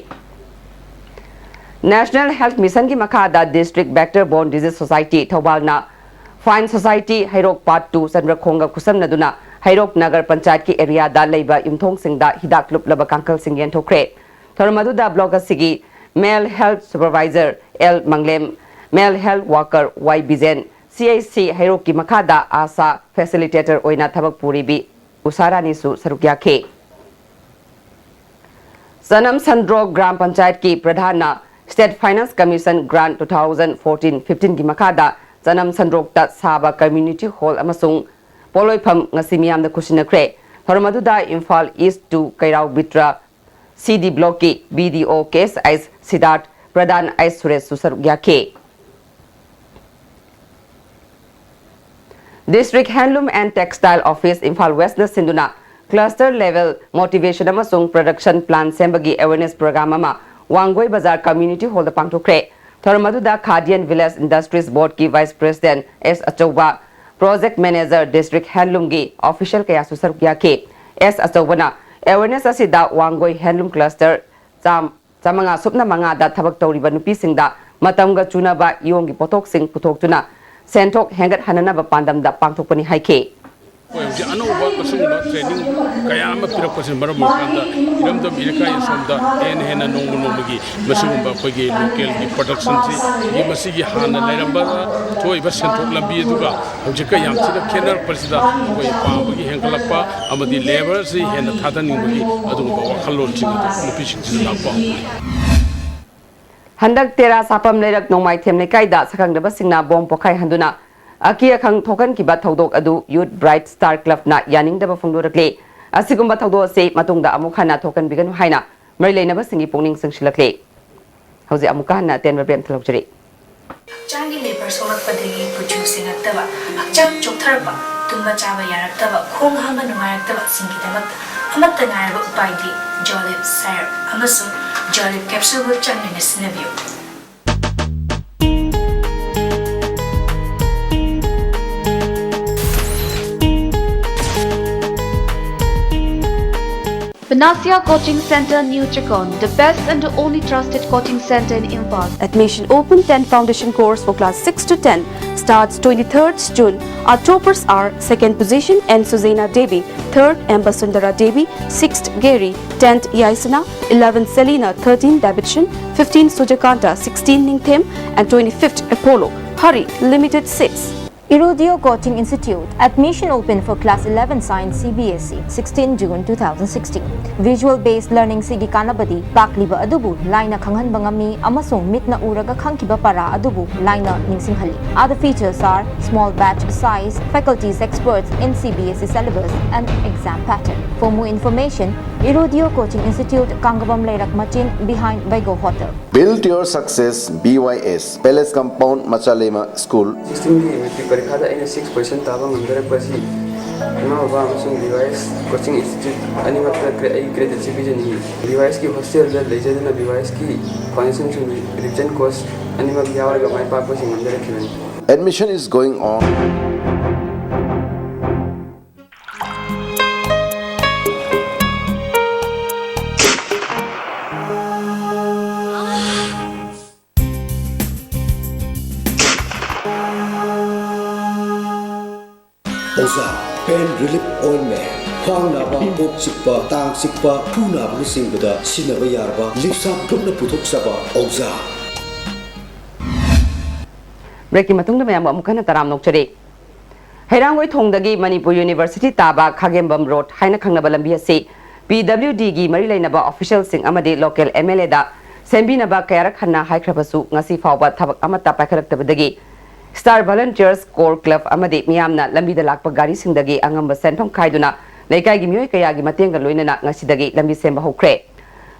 ꯅꯦꯁꯅꯦꯜ ꯍꯦꯜꯊ ꯃꯤꯁꯟꯒꯤ ꯃꯈꯥꯗ district vector borne disease society ꯊꯧꯕꯥꯜꯅ Fine Society Heirok Part two ꯆꯟꯗ꯭ꯔꯈꯣꯡꯒ ꯈꯨꯠꯁꯝꯅꯗꯨꯅ ꯍꯩꯔꯣꯛ ꯅꯒꯔ ꯄꯟꯆꯥꯌꯠꯀꯤ ꯑꯦꯔꯤꯌꯥꯗ ꯂꯩꯕ ꯌꯨꯝꯊꯣꯡꯁꯤꯡꯗ ꯍꯤꯗꯥꯛ ꯂꯨꯞꯂꯕ ꯀꯥꯡꯈꯜꯁꯤꯡ ꯌꯦꯟꯊꯣꯛꯈ꯭ꯔꯦ꯫ ꯊꯧꯔꯝ ꯑꯗꯨꯗ ꯕ꯭ꯂꯣꯛ ꯑꯁꯤꯒꯤ Male Health Supervisor L Manglem, Male Health Worker Y Bijen, C H ꯁꯤ ꯍꯩꯔꯣꯛꯀꯤ ꯃꯈꯥꯗ ꯑꯥꯁꯥ ꯐꯦꯁꯤꯂꯤꯇꯦꯇꯔ ꯑꯣꯏꯅ ꯊꯕꯛ ꯄꯨꯔꯤꯕꯤ ꯎꯁꯥ ꯔꯥꯅꯤꯁꯨ ꯁꯔꯨꯛ ꯌꯥꯈꯤ꯫ ꯆꯅꯝ ꯁꯟꯗ꯭ꯔꯣꯛ ꯒ꯭ꯔꯥꯝ ꯄꯟꯆꯥꯌꯠꯀꯤ ꯄ꯭ꯔꯙꯥꯟꯅ State Finance Commission Grant two thousand fourteen fifteen ꯒꯤ ꯃꯈꯥꯗ ꯆꯅꯝ ꯁꯟꯗ꯭ꯔꯣꯛꯇ ꯁꯥꯕ community hall ꯑꯃꯁꯨꯡ ꯄꯣꯠꯂꯣꯏꯐꯝ ꯉꯁꯤ ꯃꯤꯌꯥꯝꯗ ꯈꯨꯠꯁꯤꯟꯅꯈ꯭ꯔꯦ꯫ ꯊꯧꯔꯝ ꯑꯗꯨꯗ ꯏꯝꯐꯥꯜ East two ꯀꯩꯔꯥꯎ ꯕꯤꯇ꯭ꯔ ꯁꯤ ꯗꯤ ꯕ꯭ꯂꯣꯛꯀꯤ ꯕꯤ ꯗꯤ ꯑꯣ ꯀꯦ ꯑꯦꯁ ꯑꯩꯆ ꯁꯤꯗꯥꯔꯊ, ꯄ꯭ꯔꯙꯥꯟ ꯑꯩꯆ ꯁꯨꯔꯦꯁꯁꯨ ꯁꯔꯨꯛ ꯌꯥꯈꯤ꯫ District Handloom and Textile Office Imphal ꯋꯦꯁꯅ ꯁꯤꯟꯗꯨꯅ cluster level motivation ꯑꯃꯁꯨꯡ production plan ꯁꯦꯝꯕꯒꯤ awareness program ꯑꯃ ꯋꯥꯡꯒꯣꯏ ꯕꯖꯥꯔ community hall ꯗ ꯄꯥꯡꯊꯣꯛꯈ꯭ꯔꯦ꯫ ꯊꯧꯔꯝ ꯑꯗꯨꯗ Khadi and Village Industries Board ꯀꯤ Vice President ꯑꯦꯁ ꯑꯆꯧꯕ, Project Manager District Handloom ꯒꯤ official ꯀꯌꯥꯁꯨ ꯁꯔꯨꯛ ꯌꯥꯈꯤ꯫ ꯑꯦꯁ ꯑꯆꯧꯕꯅ awareness ꯑꯁꯤꯗ ꯋꯥꯡꯒꯣꯏ handloom cluster ꯆꯥꯝ-, ꯆꯥꯃꯉꯥ ꯁꯨꯞꯅ ꯃꯉꯥꯗ ꯊꯕꯛ ꯇꯧꯔꯤꯕ ꯅꯨꯄꯤꯁꯤꯡꯗ ꯃꯇꯝꯒ ꯆꯨꯅꯕ ꯏꯌꯣꯡꯒꯤ ꯄꯣꯠꯊꯣꯛꯁꯤꯡ ꯄꯨꯊꯣꯛꯇꯨꯅ ꯁꯦꯟꯊꯣꯛ ꯍꯦꯟꯒꯠꯍꯟꯅꯅꯕ ꯄꯥꯟꯗꯝꯗ ꯄꯥꯡꯊꯣꯛꯄꯅꯤ ꯍꯥꯏꯈꯤ꯫ ꯑꯩꯈꯣꯏ ꯍꯧꯖꯤꯛ ꯑꯅꯧꯕ ꯑꯁꯤꯒꯨꯝꯕ training ꯀꯌꯥ ꯑꯃ ꯄꯤꯔꯛꯄꯁꯤꯅ ꯃꯔꯝ ꯑꯣꯏꯔꯀꯥꯟꯗ ꯏꯔꯝꯗꯝ ꯏꯔꯩꯀꯥꯏ ꯑꯁꯣꯝꯗ ꯍꯦꯟꯅ ꯍꯦꯟꯅ ꯅꯣꯡꯃ ꯅꯣꯡꯃꯒꯤ ꯃꯁꯤꯒꯨꯝꯕ ꯑꯩꯈꯣꯏꯒꯤ local ꯒꯤ production ꯁꯤ, ꯃꯁꯤꯒꯤ ꯍꯥꯟꯅ ꯂꯩꯔꯝꯕ ꯊꯣꯛꯏꯕ ꯁꯦꯟꯊꯣꯛ ꯂꯝꯕꯤ ꯑꯗꯨꯒ ꯍꯧꯖꯤꯛꯀ ꯌꯥꯝ ꯊꯤꯅ ꯈꯦꯠꯅꯔꯛꯄꯁꯤꯗ ꯑꯩꯈꯣꯏ ꯄꯥꯝꯕꯒꯤ ꯍꯦꯟꯒꯠꯂꯛꯄ ꯑꯃꯗꯤ labour ꯁꯤ ꯍꯦꯟꯅ ꯊꯥꯗꯅꯤꯡꯕꯒꯤ ꯑꯗꯨꯒꯨꯝꯕ ꯋꯥꯈꯜꯂꯣꯟꯁꯤꯡ ꯑꯗꯨ ꯅꯨꯄꯤꯁꯤꯡꯁꯤꯅ ꯂꯥꯛꯄ ꯍꯧꯔꯛꯄꯅꯤ꯫ ꯍꯟꯗꯛ ꯇꯦꯔꯥ ꯁꯥꯐꯝ ꯂꯩꯔꯛ ꯅꯣꯡꯃꯥꯏꯊꯦꯝ ꯂꯩꯀꯥꯏꯗ ꯁꯛꯈꯪꯗꯕꯁꯤꯡꯅ ꯕꯣꯝ ꯄꯣꯈꯥꯏꯍꯟꯗꯨꯅ ꯑꯀꯤ ꯑꯈꯪ ꯊꯣꯛꯍꯟꯈꯤꯕ ꯊꯧꯗꯣꯛ ꯑꯗꯨ Youth Bright Star Club ꯅ ꯌꯥꯅꯤꯡꯗꯕ ꯐꯣꯡꯗꯣꯔꯛꯂꯤ꯫ ꯑꯁꯤꯒꯨꯝꯕ ꯊꯧꯗꯣꯛ ꯑꯁꯤ ꯃꯇꯨꯡꯗ ꯑꯃꯨꯛ ꯍꯟꯅ ꯊꯣꯛꯍꯟꯕꯤꯒꯅꯨ ꯍꯥꯏꯅ ꯃꯔꯤ ꯂꯩꯅꯕꯁꯤꯡꯒꯤ ꯄꯨꯛꯅꯤꯡ ꯆꯤꯡꯁꯤꯜꯂꯛꯂꯤ꯫ ꯍꯧꯖꯤꯛ ꯑꯃꯨꯛꯀ ꯍꯟꯅ ꯑꯇꯦꯟꯕ ꯕ꯭ꯔꯦꯛ ꯑꯃ ꯂꯧꯖꯔꯤ꯫ ꯍꯛꯆꯥꯡꯒꯤ ꯂꯦꯕꯔ ꯁꯣꯛꯂꯛꯄꯗꯒꯤ ꯀꯨꯆꯨ ꯁꯦꯡꯉꯛꯇꯕ, ꯍꯛꯆꯥꯡ ꯆꯣꯛꯊꯔꯛꯄ, ꯇꯨꯝꯕ ꯆꯥꯕ ꯌꯥꯔꯛꯇꯕ, ꯈꯣꯡ ꯍꯥꯝꯕ ꯅꯨꯡꯉꯥꯏꯔꯛꯇꯕꯁꯤꯡꯒꯤꯗꯃꯛꯇ ꯑꯃꯠꯇ ꯉꯥꯏꯔꯕ ꯎꯄꯥꯏꯗꯤ Jolib Syrup ꯑꯃꯁꯨꯡ Jolib capsule ꯕꯨ ꯆꯥꯡ ꯅꯥꯏꯅ ꯁꯤꯖꯤꯟꯅꯕꯤꯌꯨ꯫ Nasia Coaching Center, New Chakon, the best and the only trusted coaching center in Imphal. Admission open. Ten foundation course for class six to ten starts twenty-third June. Our toppers are: second position, N Suzena Devi; third, M Basundara Devi; sixth, Gary; tenth, Yaisana; eleventh, Selina; thirteen, Davidson; fifteen, Sujakanta; sixteen, Ningthem; and twenty-fifth, Apollo. Hurry, limited seats. Irudio Coaching Institute. Admission open for class eleven science C B S E, sixteen June two thousand sixteen. Visual based learning ꯁꯤꯒꯤ ꯀꯥꯟꯅꯕꯗꯤ ꯇꯥꯛꯂꯤꯕ ꯑꯗꯨꯕꯨ ꯂꯥꯏꯅ ꯈꯪꯍꯟꯕ ꯉꯝꯃꯤ ꯑꯃꯁꯨꯡ ꯃꯤꯠꯅ ꯎꯔꯒ ꯈꯪꯈꯤꯕ ꯄꯔꯥ ꯑꯗꯨꯕꯨ ꯂꯥꯏꯅ ꯅꯤꯡꯁꯤꯡꯍꯜꯂꯤ꯫ Other features are small batch size, faculties experts in C B S E syllabus and exam pattern. For more information, Irudio Coaching Institute, Kangabam Leirak Machin, behind Baigo Hotel. Build your success, B Y S, Palace Compound, Machalema School. ꯁꯤꯛꯁꯇꯤꯟꯒꯤ matric ꯄꯔꯤꯈꯥꯗ ꯑꯩꯅ six percent ꯇꯥꯕ ꯉꯝꯖꯔꯛꯄ ꯑꯁꯤ ꯏꯃꯥ ꯕꯕꯥ ꯑꯃꯁꯨꯡ B Y S Coaching Institute ꯑꯅꯤꯃꯛꯇ ꯀ꯭ꯔꯦ-, ꯑꯩ ꯀ꯭ꯔꯦꯗꯤꯠꯁꯤ ꯄꯤꯖꯅꯤꯡꯏ꯫ B Y Sꯀꯤ ꯍꯣꯁꯇꯦꯜꯗ ꯂꯩꯖꯗꯨꯅ B Y Sꯀꯤ ꯐꯥꯎꯟꯗꯦꯁꯟꯁꯤꯡ, ꯔꯤꯚꯤꯖꯟ ꯀꯣꯔꯁ ꯑꯅꯤꯃꯛ ꯌꯥꯎꯔꯒ ꯃꯥꯏ ꯄꯥꯛꯄꯁꯤ ꯉꯝꯖꯔꯛꯈꯤꯕꯅꯤ꯫ Admission is going on. ꯑꯣꯖꯥ, Pain Relief Ointment꯫ ꯈ꯭ꯋꯥꯡ ꯅꯥꯕ, ꯀꯣꯛ ꯆꯤꯛꯄ, ꯇꯥꯡ ꯆꯤꯛꯄ, ꯈꯨ ꯅꯥꯕꯅꯆꯤꯡꯕꯗ ꯁꯤꯖꯤꯟꯅꯕ ꯌꯥꯔꯕ ꯂꯤꯞꯁꯥꯞ ꯒ꯭ꯔꯨꯞꯅ ꯄꯨꯊꯣꯛꯆꯕ ꯑꯣꯖꯥ꯫ ꯕ꯭ꯔꯦꯛꯀꯤ ꯃꯇꯨꯡꯗ ꯃꯌꯥꯝꯕꯨ ꯑꯃꯨꯛ ꯍꯟꯅ ꯇꯔꯥꯝꯅ ꯑꯣꯛꯆꯔꯤ꯫ ꯍꯩꯔꯥꯡꯒꯣꯏ ꯊꯣꯡꯗꯒꯤ ꯃꯅꯤꯄꯨꯔ ꯌꯨꯅꯤꯚꯔꯁꯤꯇꯤ ꯇꯥꯕ ꯈꯥꯒꯦꯝꯕꯝ ꯔꯣꯗ ꯍꯥꯏꯅ ꯈꯪꯅꯕ ꯂꯝꯕꯤ ꯑꯁꯤ P W Dꯒꯤ ꯃꯔꯤ ꯂꯩꯅꯕ ꯑꯣꯐꯤꯁꯤꯌꯦꯜꯁꯤꯡ ꯑꯃꯗꯤ ꯂꯣꯀꯦꯜ M L Aꯗ ꯁꯦꯝꯕꯤꯅꯕ ꯀꯌꯥꯔꯛ ꯍꯟꯅ ꯍꯥꯏꯈ꯭ꯔꯕꯁꯨ ꯉꯁꯤ ꯐꯥꯎꯕ ꯊꯕꯛ ꯑꯃꯠꯇ ꯄꯥꯏꯈꯠꯂꯛꯇꯕꯗꯒꯤ Star Volunteers Corps Club ꯑꯃꯗꯤ ꯃꯤꯌꯥꯝꯅ ꯂꯝꯕꯤꯗ ꯂꯥꯛꯄ ꯒꯥꯔꯤꯁꯤꯡꯗꯒꯤ ꯑꯉꯝꯕ ꯁꯦꯟꯐꯝ ꯈꯥꯏꯗꯨꯅ ꯂꯩꯀꯥꯏꯒꯤ ꯃꯤꯑꯣꯏ ꯀꯌꯥꯒꯤ ꯃꯇꯦꯡꯒ ꯂꯣꯏꯅꯅ ꯉꯁꯤꯗꯒꯤ ꯂꯝꯕꯤ ꯁꯦꯝꯕ ꯍꯧꯈ꯭ꯔꯦ꯫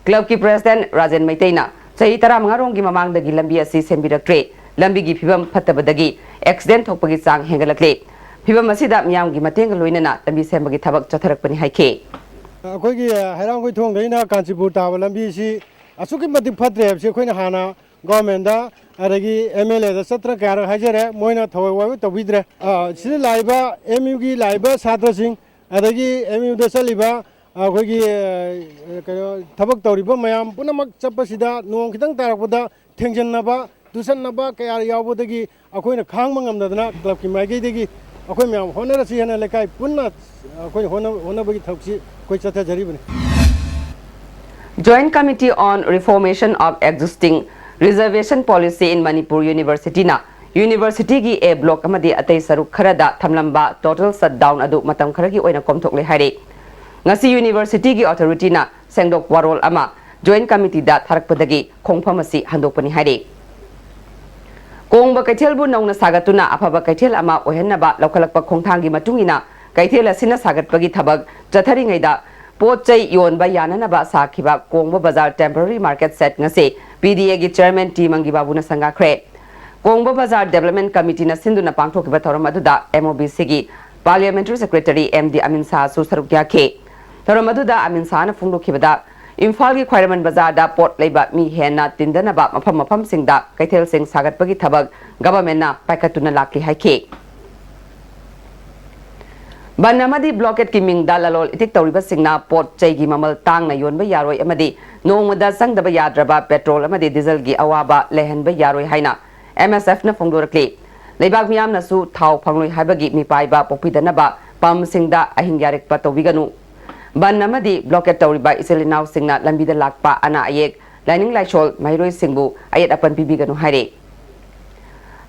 ꯀ꯭ꯂꯕꯀꯤ ꯄ꯭ꯔꯦꯁꯤꯗꯦꯟꯠ ꯔꯥꯖꯦꯟ ꯃꯩꯇꯩꯅ ꯆꯍꯤ ꯇꯔꯥꯃꯉꯥ ꯔꯣꯝꯒꯤ ꯃꯃꯥꯡꯗꯒꯤ ꯂꯝꯕꯤ ꯑꯁꯤ ꯁꯦꯝꯕꯤꯔꯛꯇ꯭ꯔꯦ꯫ ꯂꯝꯕꯤꯒꯤ ꯐꯤꯕꯝ ꯐꯠꯇꯕꯗꯒꯤ ꯑꯦꯛꯁꯤꯗꯦꯟꯠ ꯊꯣꯛꯄꯒꯤ ꯆꯥꯡ ꯍꯦꯟꯒꯠꯂꯛꯂꯦ꯫ ꯐꯤꯕꯝ ꯑꯁꯤꯗ ꯃꯤꯌꯥꯝꯒꯤ ꯃꯇꯦꯡꯒ ꯂꯣꯏꯅꯅ ꯂꯝꯕꯤ ꯁꯦꯝꯕꯒꯤ ꯊꯕꯛ ꯆꯠꯊꯔꯛꯄꯅꯤ ꯍꯥꯏꯈꯤ꯫ ꯑꯩꯈꯣꯏꯒꯤ ꯍꯩꯔꯥꯡꯒꯣꯏ ꯊꯣꯡꯗꯩꯅ ꯀꯥꯟꯆꯤꯄꯨꯔ ꯇꯥꯕ ꯂꯝꯕꯤꯁꯤ ꯑꯁꯨꯛꯀꯤ ꯃꯇꯤꯛ ꯐꯠꯇ꯭ꯔꯦ ꯍꯥꯏꯕꯁꯤ ꯑꯩꯈꯣꯏꯅ ꯍꯥꯟꯅ ꯒꯣꯔꯃꯦꯟꯗ ꯑꯗꯒꯤ M L Aꯗ ꯆꯠꯇꯅ ꯀꯌꯥꯔꯛ ꯍꯥꯏꯖꯔꯦ, ꯃꯣꯏꯅ ꯊꯑꯣꯏ ꯋꯥꯑꯣꯏ ꯇꯧꯕꯤꯗ꯭ꯔꯦ꯫ ꯑ, ꯁꯤꯗ ꯂꯥꯛꯏꯕ M Uꯒꯤ ꯂꯥꯛꯏꯕ ꯁꯥꯇ꯭ꯔꯁꯤꯡ ꯑꯗꯒꯤ M Uꯗ ꯆꯠꯂꯤꯕ ꯑꯩꯈꯣꯏꯒꯤ ꯑ, ꯀꯩꯅꯣ, ꯊꯕꯛ ꯇꯧꯔꯤꯕ ꯃꯌꯥꯝ ꯄꯨꯝꯅꯃꯛ ꯆꯠꯄꯁꯤꯗ ꯅꯣꯡ ꯈꯤꯇꯪ ꯇꯥꯔꯛꯄꯗ ꯊꯦꯡꯖꯤꯟꯅꯕ, ꯇꯨꯁꯟꯅꯕ ꯀꯌꯥ ꯌꯥꯎꯕꯗꯒꯤ ꯑꯩꯈꯣꯏꯅ ꯈꯥꯡꯕ ꯉꯝꯗꯗꯅ ꯀ꯭ꯂꯕꯀꯤ ꯃꯥꯏꯀꯩꯗꯒꯤ ꯑꯩꯈꯣꯏ ꯃꯌꯥꯝ ꯍꯣꯠꯅꯔꯁꯤ ꯍꯥꯏꯅ ꯂꯩꯀꯥꯏ ꯄꯨꯟꯅ ꯑꯩꯈꯣꯏ ꯍꯣꯠꯅ-, ꯍꯣꯠꯅꯕꯒꯤ ꯊꯕꯛꯁꯤ ꯑꯩꯈꯣꯏ ꯆꯠꯊꯖꯔꯤꯕꯅꯤ꯫ Joint Committee on Reformation of Existing Reservation Policy in Manipur University ꯅ ꯌꯨꯅꯤꯚꯔꯁꯤꯇꯤꯒꯤ A block ꯑꯃꯗꯤ ꯑꯇꯩ ꯁꯔꯨꯛ ꯈꯔꯗ ꯊꯝꯂꯝꯕ total shutdown ꯑꯗꯨ ꯃꯇꯝ ꯈꯔꯒꯤ ꯑꯣꯏꯅ ꯀꯣꯝꯊꯣꯛꯂꯦ ꯍꯥꯏꯔꯦ꯫ ꯉꯁꯤ ꯌꯨꯅꯤꯚꯔꯁꯤꯇꯤꯒꯤ authority ꯅ ꯁꯦꯡꯗꯣꯛ ꯋꯥꯔꯣꯜ ꯑꯃ Joint Committee ꯗ ꯊꯥꯔꯛꯄꯗꯒꯤ ꯈꯣꯡꯐꯝ ꯑꯁꯤ ꯍꯟꯗꯣꯛꯄꯅꯤ ꯍꯥꯏꯔꯦ꯫ ꯀꯣꯡꯕ ꯀꯩꯊꯦꯜꯕꯨ ꯅꯧꯅ ꯁꯥꯒꯠꯇꯨꯅ ꯑꯐꯕ ꯀꯩꯊꯦꯜ ꯑꯃ ꯑꯣꯏꯍꯟꯅꯕ ꯂꯧꯈꯠꯂꯛꯄ ꯈꯣꯡꯊꯥꯡꯒꯤ ꯃꯇꯨꯡ ꯏꯟꯅ ꯀꯩꯊꯦꯜ ꯑꯁꯤꯅ ꯁꯥꯒꯠꯄꯒꯤ ꯊꯕꯛ ꯆꯠꯊꯔꯤꯉꯩꯗ ꯄꯣꯠ ꯆꯩ ꯌꯣꯟꯕ ꯌꯥꯅꯅꯕ ꯁꯥꯈꯤꯕ ꯀꯣꯡꯕ ꯕꯖꯥꯔ temporary market shed ꯉꯁꯤ P D A ꯒꯤ chairman T ꯃꯪꯒꯤꯕꯥꯕꯨꯅ ꯁꯪꯒꯥꯈ꯭ꯔꯦ꯫ ꯀꯣꯡꯕ ꯕꯖꯥꯔ Development Committee ꯅ ꯁꯤꯟꯗꯨꯅ ꯄꯥꯡꯊꯣꯛꯈꯤꯕ ꯊꯧꯔꯝ ꯑꯗꯨꯗ M O B C ꯒꯤ Parliamentary Secretary M D ꯑꯃꯤꯟ ꯁꯥꯍꯁꯨ ꯁꯔꯨꯛ ꯌꯥꯈꯤ꯫ ꯊꯧꯔꯝ ꯑꯗꯨꯗ ꯑꯃꯤꯟ ꯁꯥꯍꯅ ꯐꯣꯡꯗꯣꯛꯈꯤꯕꯗ, ꯏꯝꯐꯥꯜꯒꯤ ꯈ꯭ꯋꯥꯏꯔꯝꯕꯟ ꯕꯖꯥꯔꯗ ꯄꯣꯠ ꯂꯩꯕ ꯃꯤ ꯍꯦꯟꯅ ꯇꯤꯟꯗꯅꯕ ꯃꯐꯝ ꯃꯐꯝꯁꯤꯡꯗ ꯀꯩꯊꯦꯜꯁꯤꯡ ꯁꯥꯒꯠꯄꯒꯤ ꯊꯕꯛ government ꯅ ꯄꯥꯏꯈꯠꯇꯨꯅ ꯂꯥꯛꯂꯤ ꯍꯥꯏꯈꯤ꯫ ꯕꯟ ꯑꯃꯗꯤ blockade ꯀꯤ ꯃꯤꯡꯗ ꯂꯂꯣꯜ ꯏꯇꯤꯛ ꯇꯧꯔꯤꯕꯁꯤꯡꯅ ꯄꯣꯠ ꯆꯩꯒꯤ ꯃꯃꯜ ꯇꯥꯡꯅ ꯌꯣꯟꯕ ꯌꯥꯔꯣꯏ ꯑꯃꯗꯤ ꯅꯣꯡꯃꯗ ꯆꯪꯗꯕ ꯌꯥꯗ꯭ꯔꯕ petrol ꯑꯃꯗꯤ diesel ꯒꯤ ꯑꯋꯥꯕ ꯂꯩꯍꯟꯕ ꯌꯥꯔꯣꯏ ꯍꯥꯏꯅ M S F ꯅ ꯐꯣꯡꯗꯣꯔꯛꯂꯤ꯫ ꯂꯩꯕꯥꯛ ꯃꯤꯌꯥꯝꯅꯁꯨ ꯊꯥꯎ ꯐꯪꯂꯣꯏ ꯍꯥꯏꯕꯒꯤ ꯃꯤꯄꯥꯏꯕ ꯄꯣꯛꯄꯤꯗꯅꯕ pump ꯁꯤꯡꯗ ꯑꯍꯤꯡ ꯌꯥꯔꯦꯛꯄ ꯇꯧꯕꯤꯒꯅꯨ꯫ ꯕꯟ ꯑꯃꯗꯤ blockade ꯇꯧꯔꯤꯕ ꯏꯆꯤꯜ ꯏꯅꯥꯎꯁꯤꯡꯅ ꯂꯝꯕꯤꯗ ꯂꯥꯛꯄ ꯑꯅꯥ ꯑꯌꯦꯛ, ꯂꯥꯏꯅꯤꯡ ꯂꯥꯏꯁꯣꯜ, ꯃꯍꯩꯔꯣꯏꯁꯤꯡꯕꯨ ꯑꯌꯦꯠ ꯑꯄꯟ ꯄꯤꯕꯤꯒꯅꯨ ꯍꯥꯏꯔꯤ꯫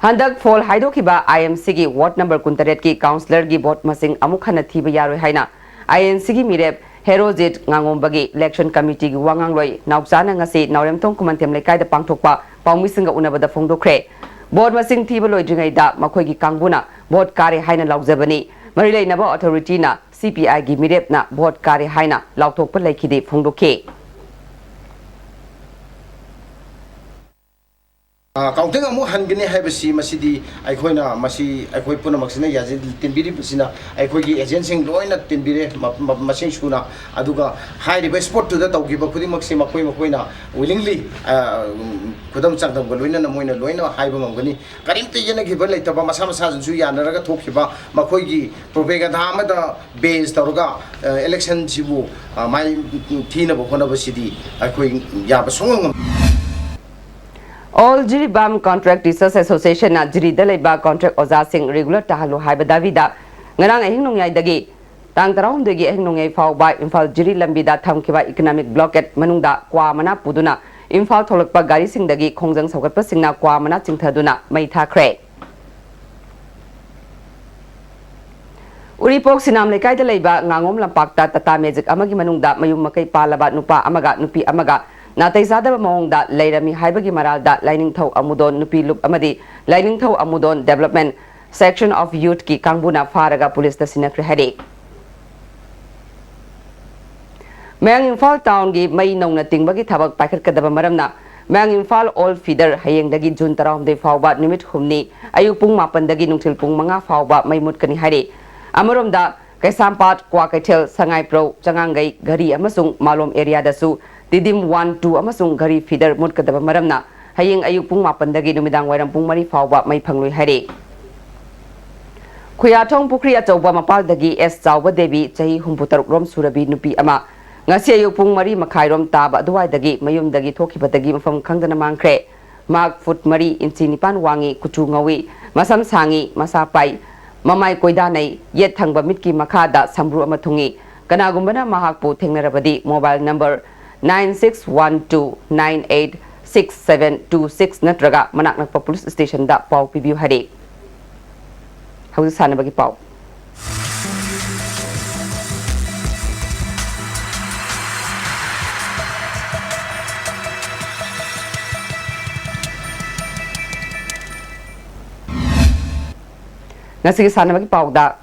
ꯍꯟꯗꯛ ꯐꯣꯜ ꯍꯥꯏꯗꯣꯛꯈꯤꯕ I M C ꯒꯤ ward number ꯀꯨꯟꯇꯔꯦꯠ ꯀꯤ councillor ꯒꯤ vote ꯃꯁꯤꯡ ꯑꯃꯨꯛ ꯍꯟꯅ ꯊꯤꯕ ꯌꯥꯔꯣꯏ ꯍꯥꯏꯅ I N C ꯒꯤ ꯃꯤꯔꯦꯞ ꯍꯦꯔꯣꯖꯤꯠ ꯉꯥꯉꯣꯝꯕꯒꯤ election committee ꯒꯤ ꯋꯥ ꯉꯥꯡꯂꯣꯏ ꯅꯥꯎꯆꯥꯅ ꯉꯁꯤ ꯅꯥꯎꯔꯦꯝꯊꯣꯡ ꯈꯨꯃꯟꯊꯦꯝ ꯂꯩꯀꯥꯏꯗ ꯄꯥꯡꯊꯣꯛꯄ ꯄꯥꯎꯃꯤꯁꯤꯡꯒ ꯎꯅꯕꯗ ꯐꯣꯡꯗꯣꯛꯈ꯭ꯔꯦ꯫ Vote ꯃꯁꯤꯡ ꯊꯤꯕ ꯂꯣꯏꯗ꯭ꯔꯤꯉꯩꯗ ꯃꯈꯣꯏꯒꯤ ꯀꯥꯡꯕꯨꯅ vote ꯀꯥꯔꯦ ꯍꯥꯏꯅ ꯂꯥꯎꯖꯕꯅꯤ꯫ ꯃꯔꯤ ꯂꯩꯅꯕ authority ꯅ C P I ꯒꯤ ꯃꯤꯔꯦꯞꯅ vote ꯀꯥꯔꯦ ꯍꯥꯏꯅ ꯂꯥꯎꯊꯣꯛꯄ ꯂꯩꯈꯤꯗꯦ ꯐꯣꯡꯗꯣꯛꯈꯤ꯫ ꯑ, ꯀꯥꯎꯟꯇꯤꯡ ꯑꯃꯨꯛ ꯍꯟꯒꯅꯤ ꯍꯥꯏꯕꯁꯤ, ꯃꯁꯤꯗꯤ ꯑꯩꯈꯣꯏꯅ, ꯃꯁꯤ ꯑꯩꯈꯣꯏ ꯄꯨꯝꯅꯃꯛꯁꯤꯅ ꯌꯥꯖꯤꯟ-, ꯇꯤꯟꯕꯤꯔꯤꯕꯁꯤꯅ, ꯑꯩꯈꯣꯏꯒꯤ ꯑꯦꯖꯦꯟꯁꯤꯡ ꯂꯣꯏꯅ ꯇꯤꯟꯕꯤꯔꯦ, ꯃ-, ꯃ-, ꯃꯁꯤꯡ ꯁꯨꯅ꯫ ꯑꯗꯨꯒ ꯍꯥꯏꯔꯤꯕ ꯁ꯭ꯄꯣꯠꯇꯨꯗ ꯇꯧꯈꯤꯕ ꯈꯨꯗꯤꯡꯃꯛꯁꯤ ꯃꯈꯣꯏ ꯃꯈꯣꯏꯅ ꯋꯤꯂꯤꯡꯂꯤ, ꯑ, ꯈꯨꯗꯝ ꯆꯥꯡꯗꯝꯒ ꯂꯣꯏꯅꯅ ꯃꯣꯏꯅ ꯂꯣꯏꯅ ꯍꯥꯏꯕ ꯉꯝꯒꯅꯤ꯫ ꯀꯔꯤꯝꯇ ꯌꯦꯠꯅꯈꯤꯕ ꯂꯩꯇꯕ, ꯃꯁꯥ ꯃꯁꯥꯁꯤꯡꯁꯨ ꯌꯥꯅꯔꯒ ꯊꯣꯛꯈꯤꯕ ꯃꯈꯣꯏꯒꯤ ꯄ꯭ꯔꯣꯄꯦꯒꯟꯙꯥ ꯑꯃꯗ ꯕꯦꯖ ꯇꯧꯔꯒ, ꯑ, ꯏꯂꯦꯛꯁꯟꯁꯤꯕꯨ, ꯑ, ꯃꯥꯏ ꯊꯤꯅꯕ ꯍꯣꯠꯅꯕꯁꯤꯗꯤ ꯑꯩꯈꯣꯏ ꯌꯥꯕ ꯁꯨꯡꯉꯝ ꯉꯝ- All Jiribam Contract Teachers Association ꯅ ꯖꯤꯔꯤꯗ ꯂꯩꯕ ꯀꯣꯟꯇ꯭ꯔꯦꯛ ꯑꯣꯖꯥꯁꯤꯡ ꯔꯤꯒꯨꯂꯔ ꯇꯥꯍꯜꯂꯨ ꯍꯥꯏꯕ ꯗꯥꯕꯤꯗ ꯉꯔꯥꯡ ꯑꯍꯤꯡ ꯅꯣꯡꯌꯥꯏꯗꯒꯤ ꯇꯥꯡ ꯇꯔꯥꯍꯨꯝꯗꯣꯏꯒꯤ ꯑꯍꯤꯡ ꯅꯣꯡꯌꯥꯏ ꯐꯥꯎꯕ ꯏꯝꯐꯥꯜ ꯖꯤꯔꯤ ꯂꯝꯕꯤꯗ ꯊꯝꯈꯤꯕ ꯏꯀꯅꯣꯃꯤꯛ ꯕ꯭ꯂꯣꯀꯦꯠ ꯃꯅꯨꯡꯗ ꯀ꯭ꯋꯥ ꯃꯅꯥ ꯄꯨꯗꯨꯅ ꯏꯝꯐꯥꯜ ꯊꯣꯛꯂꯛꯄ ꯒꯥꯔꯤꯁꯤꯡꯗꯒꯤ ꯈꯣꯡꯖꯪ ꯁꯧꯒꯠꯄꯁꯤꯡꯅ ꯀ꯭ꯋꯥ ꯃꯅꯥ ꯆꯤꯡꯊꯗꯨꯅ ꯃꯩ ꯊꯥꯈ꯭ꯔꯦ꯫ ꯎꯔꯤꯄꯣꯛ ꯁꯤꯅꯥꯝ ꯂꯩꯀꯥꯏꯗ ꯂꯩꯕ ꯉꯥꯉꯣꯝ ꯂꯝꯄꯥꯛꯇ ꯇꯥꯇꯥ ꯃꯦꯖꯤꯛ ꯑꯃꯒꯤ ꯃꯅꯨꯡꯗ ꯃꯌꯨꯝ ꯃꯀꯩ ꯄꯥꯜꯂꯕ ꯅꯨꯄꯥ ꯑꯃꯒ ꯅꯨꯄꯤ ꯑꯃꯒ ꯅꯥꯇꯩ ꯆꯥꯗꯕ ꯃꯑꯣꯡꯗ ꯂꯩꯔꯝꯃꯤ ꯍꯥꯏꯕꯒꯤ ꯃꯔꯥꯜꯗ ꯂꯥꯏꯅꯤꯡꯊꯧ ꯑꯃꯨꯗꯣꯟ ꯅꯨꯄꯤ ꯂꯨꯞ ꯑꯃꯗꯤ ꯂꯥꯏꯅꯤꯡꯊꯧ ꯑꯃꯨꯗꯣꯟ Development Section of Youth ꯀꯤ ꯀꯥꯡꯕꯨꯅ ꯐꯥꯔꯒ ꯄꯨꯂꯤꯁꯇ ꯁꯤꯟꯅꯈ꯭ꯔꯦ ꯍꯥꯏꯔꯤ꯫ ꯃꯌꯥꯡ ꯏꯝꯐꯥꯜ ꯇꯥꯎꯟꯒꯤ ꯃꯩ ꯅꯧꯅ ꯇꯤꯡꯕꯒꯤ ꯊꯕꯛ ꯄꯥꯏꯈꯠꯀꯗꯕ ꯃꯔꯝꯅ ꯃꯌꯥꯡ ꯏꯝꯐꯥꯜ ꯑꯣꯜ ꯐꯤꯗꯔ ꯍꯌꯦꯡꯗꯒꯤ ꯖꯨꯟ ꯇꯔꯥꯍꯨꯝꯗꯣꯏ ꯐꯥꯎꯕ ꯅꯨꯃꯤꯠ ꯍꯨꯝꯅꯤ ꯑꯌꯨꯛ ꯄꯨꯡ ꯃꯥꯄꯟꯗꯒꯤ ꯅꯨꯡꯊꯤꯜ ꯄꯨꯡ ꯃꯉꯥ ꯐꯥꯎꯕ ꯃꯩ ꯃꯨꯠꯀꯅꯤ ꯍꯥꯏꯔꯤ꯫ ꯑꯃꯔꯣꯝꯗ ꯀꯩꯁꯥꯝꯄꯥꯠ, ꯀ꯭ꯋꯥꯀꯩꯊꯦꯜ, ꯁꯉꯥꯏꯄ꯭ꯔꯧ, ꯆꯉꯥꯡꯒꯩ, ꯘꯔꯤ ꯑꯃꯁꯨꯡ ꯃꯥꯂꯣꯝ ꯑꯦꯔꯤꯌꯥꯗꯁꯨ ꯇꯤꯗꯤꯝ ꯋꯥꯟ ꯇꯨ ꯑꯃꯁꯨꯡ ꯘꯔꯤ ꯐꯤꯗꯔ ꯃꯨꯠꯀꯗꯕ ꯃꯔꯝꯅ ꯍꯌꯦꯡ ꯑꯌꯨꯛ ꯄꯨꯡ ꯃꯥꯄꯟꯗꯒꯤ ꯅꯨꯃꯤꯗꯥꯡ ꯋꯥꯏꯔꯝ ꯄꯨꯡ ꯃꯔꯤ ꯐꯥꯎꯕ ꯃꯩ ꯐꯪꯂꯣꯏ ꯍꯥꯏꯔꯤ꯫ ꯈꯨꯌꯥꯊꯣꯡ ꯄꯨꯈ꯭ꯔꯤ ꯑꯆꯧꯕ ꯃꯄꯥꯜꯗꯒꯤ ꯑꯦꯁ ꯆꯥꯎꯕ ꯗꯦꯕꯤ, ꯆꯍꯤ ꯍꯨꯝꯐꯨ ꯇꯔꯨꯛ ꯔꯣꯝ ꯁꯨꯔꯕꯤ ꯅꯨꯄꯤ ꯑꯃ, ꯉꯁꯤ ꯑꯌꯨꯛ ꯄꯨꯡ ꯃꯔꯤ ꯃꯈꯥꯏꯔꯣꯝ ꯇꯥꯕ ꯑꯗꯨꯋꯥꯏꯗꯒꯤ ꯃꯌꯨꯝꯗꯒꯤ ꯊꯣꯛꯈꯤꯕꯗꯒꯤ ꯃꯐꯝ ꯈꯪꯗꯅ ꯃꯥꯡꯈ꯭ꯔꯦ꯫ ꯃꯍꯥꯛ ꯐꯨꯠ ꯃꯔꯤ ꯏꯟꯆꯤ ꯅꯤꯄꯥꯟ ꯋꯥꯡꯉꯤ, ꯀꯨꯆꯨ ꯉꯧꯏ, ꯃꯁꯝ ꯁꯥꯡꯉꯤ, ꯃꯁꯥ ꯄꯥꯏ, ꯃꯃꯥꯏ ꯀꯣꯏꯗꯥꯅꯩ, ꯌꯦꯠ ꯊꯪꯕ ꯃꯤꯠꯀꯤ ꯃꯈꯥꯗ ꯁꯝꯕ꯭ꯔꯨ ꯑꯃ ꯊꯨꯡꯉꯤ꯫ ꯀꯅꯥꯒꯨꯝꯕꯅ ꯃꯍꯥꯛꯄꯨ ꯊꯦꯡꯅꯔꯕꯗꯤ mobile number nine six one two nine eight six seven two six ꯅꯠꯇ꯭ꯔꯒ ꯃꯅꯥꯛ ꯅꯛꯄ ꯄꯨꯂꯤꯁ ꯁ꯭ꯇꯦꯁꯟꯗ ꯄꯥꯎ ꯄꯤꯕꯤꯌꯨ ꯍꯥꯏꯔꯤ꯫ ꯍꯧꯖꯤꯛ ꯁꯥꯟꯅꯕꯒꯤ ꯄꯥꯎ꯫ ꯉꯁꯤꯒꯤ ꯁꯥꯟꯅꯕꯒꯤ ꯄꯥꯎꯗ,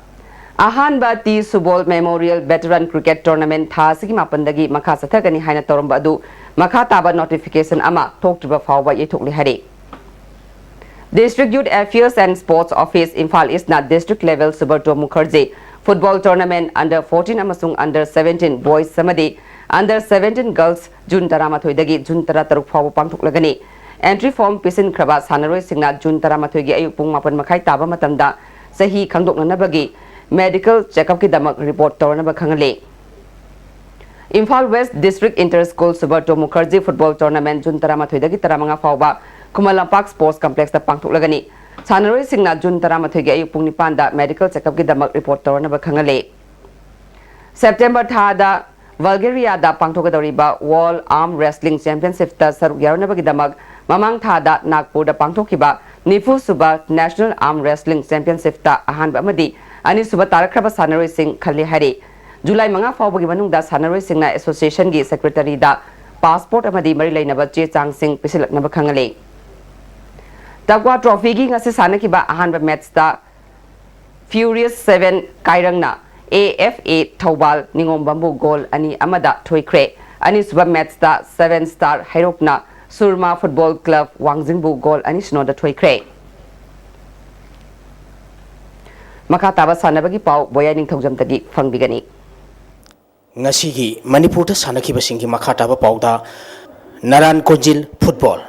ꯑꯍꯥꯟꯕ ꯇꯤ ꯁꯨꯕꯣꯜ ꯃꯦꯃꯣꯔꯤꯌꯦꯜ ꯚꯦꯇꯔꯟ ꯀ꯭ꯔꯤꯀꯦꯠ ꯇꯣꯔꯅꯥꯃꯦꯟꯠ ꯊꯥ ꯑꯁꯤꯒꯤ ꯃꯥꯄꯟꯗꯒꯤ ꯃꯈꯥ ꯆꯠꯊꯒꯅꯤ ꯍꯥꯏꯅ ꯇꯧꯔꯝꯕ ꯑꯗꯨ ꯃꯈꯥ ꯇꯥꯕ ꯅꯣꯇꯤꯐꯤꯀꯦꯁꯟ ꯑꯃ ꯊꯣꯛꯇ꯭ꯔꯤꯕ ꯐꯥꯎꯕ ꯌꯩꯊꯣꯛꯂꯦ ꯍꯥꯏꯔꯤ꯫ District Youth Affairs and Sports Office, Imphal East ꯅ district level Subrata Mukherjee football tournament under fourteen ꯑꯃꯁꯨꯡ under seventeen boys ꯑꯃꯗꯤ under seventeen girls June ꯇꯔꯥꯃꯥꯊꯣꯏꯗꯒꯤ June ꯇꯔꯥꯇꯔꯨꯛ ꯐꯥꯎꯕ ꯄꯥꯡꯊꯣꯛꯂꯒꯅꯤ꯫ Entry form ꯄꯤꯁꯤꯟꯈ꯭ꯔꯕ ꯁꯥꯟꯅꯔꯣꯏꯁꯤꯡꯅ June ꯇꯔꯥꯃꯥꯊꯣꯏꯒꯤ ꯑꯌꯨꯛ ꯄꯨꯡ ꯃꯥꯄꯟ ꯃꯈꯥꯏ ꯇꯥꯕ ꯃꯇꯝꯗ ꯆꯍꯤ ꯈꯪꯗꯣꯛꯅꯅꯕꯒꯤ medical check-up ꯀꯤꯗꯃꯛ report ꯇꯧꯔꯅꯕ ꯈꯪꯍꯜꯂꯤ꯫ Imphal West District Inter School Subrata Mukherjee Football Tournament June ꯇꯔꯥꯃꯥꯊꯣꯏꯗꯒꯤ ꯇꯔꯥꯃꯉꯥ ꯐꯥꯎꯕ ꯈꯨꯃꯟ ꯂꯝꯄꯥꯛ Sports Complex ꯇ ꯄꯥꯡꯊꯣꯛꯂꯒꯅꯤ꯫ ꯁꯥꯟꯅꯔꯣꯏꯁꯤꯡꯅ June ꯇꯔꯥꯃꯥꯊꯣꯏꯒꯤ ꯑꯌꯨꯛ ꯄꯨꯡ ꯅꯤꯄꯥꯟꯗ medical check-up ꯀꯤꯗꯃꯛ report ꯇꯧꯔꯅꯕ ꯈꯪꯍꯜꯂꯤ꯫ September ꯊꯥꯗ Bulgaria ꯗ ꯄꯥꯡꯊꯣꯛꯀꯗꯧꯔꯤꯕ World Arm Wrestling Championship ꯇ ꯁꯔꯨꯛ ꯌꯥꯔꯨꯅꯕꯒꯤꯗꯃꯛ ꯃꯃꯥꯡ ꯊꯥꯗ Nagpur ꯗ ꯄꯥꯡꯊꯣꯛꯈꯤꯕ ꯅꯤꯐꯨ ꯁꯨꯕ National Arm Wrestling Championship ꯇ ꯑꯍꯥꯟꯕ ꯑꯃꯗꯤ ꯑꯅꯤꯁꯨꯕ ꯇꯥꯔꯛꯈ꯭ꯔꯕ ꯁꯥꯟꯅꯔꯣꯏꯁꯤꯡ ꯈꯜꯂꯦ ꯍꯥꯏꯔꯤ꯫ July ꯃꯉꯥ ꯐꯥꯎꯕꯒꯤ ꯃꯅꯨꯡꯗ ꯁꯥꯟꯅꯔꯣꯏꯁꯤꯡꯅ association ꯒꯤ secretary ꯗ passport ꯑꯃꯗꯤ ꯃꯔꯤ ꯂꯩꯅꯕ ꯆꯦ ꯆꯥꯡꯁꯤꯡ ꯄꯤꯁꯤꯜꯂꯛꯅꯕ ꯈꯪꯍꯜꯂꯤ꯫ Taqwa Trophy ꯒꯤ ꯉꯁꯤ ꯁꯥꯟꯅꯈꯤꯕ ꯑꯍꯥꯟꯕ match ꯇ Furious Seven ꯀꯥꯏꯔꯪꯅ A F A Thoubal ꯅꯤꯉꯣꯝꯕꯝꯕꯨ goal ꯑꯅꯤ ꯑꯃꯗ ꯊꯣꯏꯈ꯭ꯔꯦ꯫ ꯑꯅꯤꯁꯨꯕ match ꯇ Seven Star ꯍꯩꯔꯣꯛꯅ Surma Football Club ꯋꯥꯡꯖꯤꯡꯕꯨ goal ꯑꯅꯤ ꯁꯤꯅꯣꯗ ꯊꯣꯏꯈ꯭ꯔꯦ꯫ ꯃꯈꯥ ꯇꯥꯕ ꯁꯥꯟꯅꯕꯒꯤ ꯄꯥꯎ ꯕꯣꯌꯥꯏ ꯅꯤꯡꯊꯧꯖꯝꯗꯒꯤ ꯐꯪꯕꯤꯒꯅꯤ꯫ ꯉꯁꯤꯒꯤ ꯃꯅꯤꯄꯨꯔꯗ ꯁꯥꯟꯅꯈꯤꯕꯁꯤꯡꯒꯤ ꯃꯈꯥ ꯇꯥꯕ ꯄꯥꯎꯗ, ꯅꯔꯥꯟ ꯀꯣꯟꯖꯤꯜ football.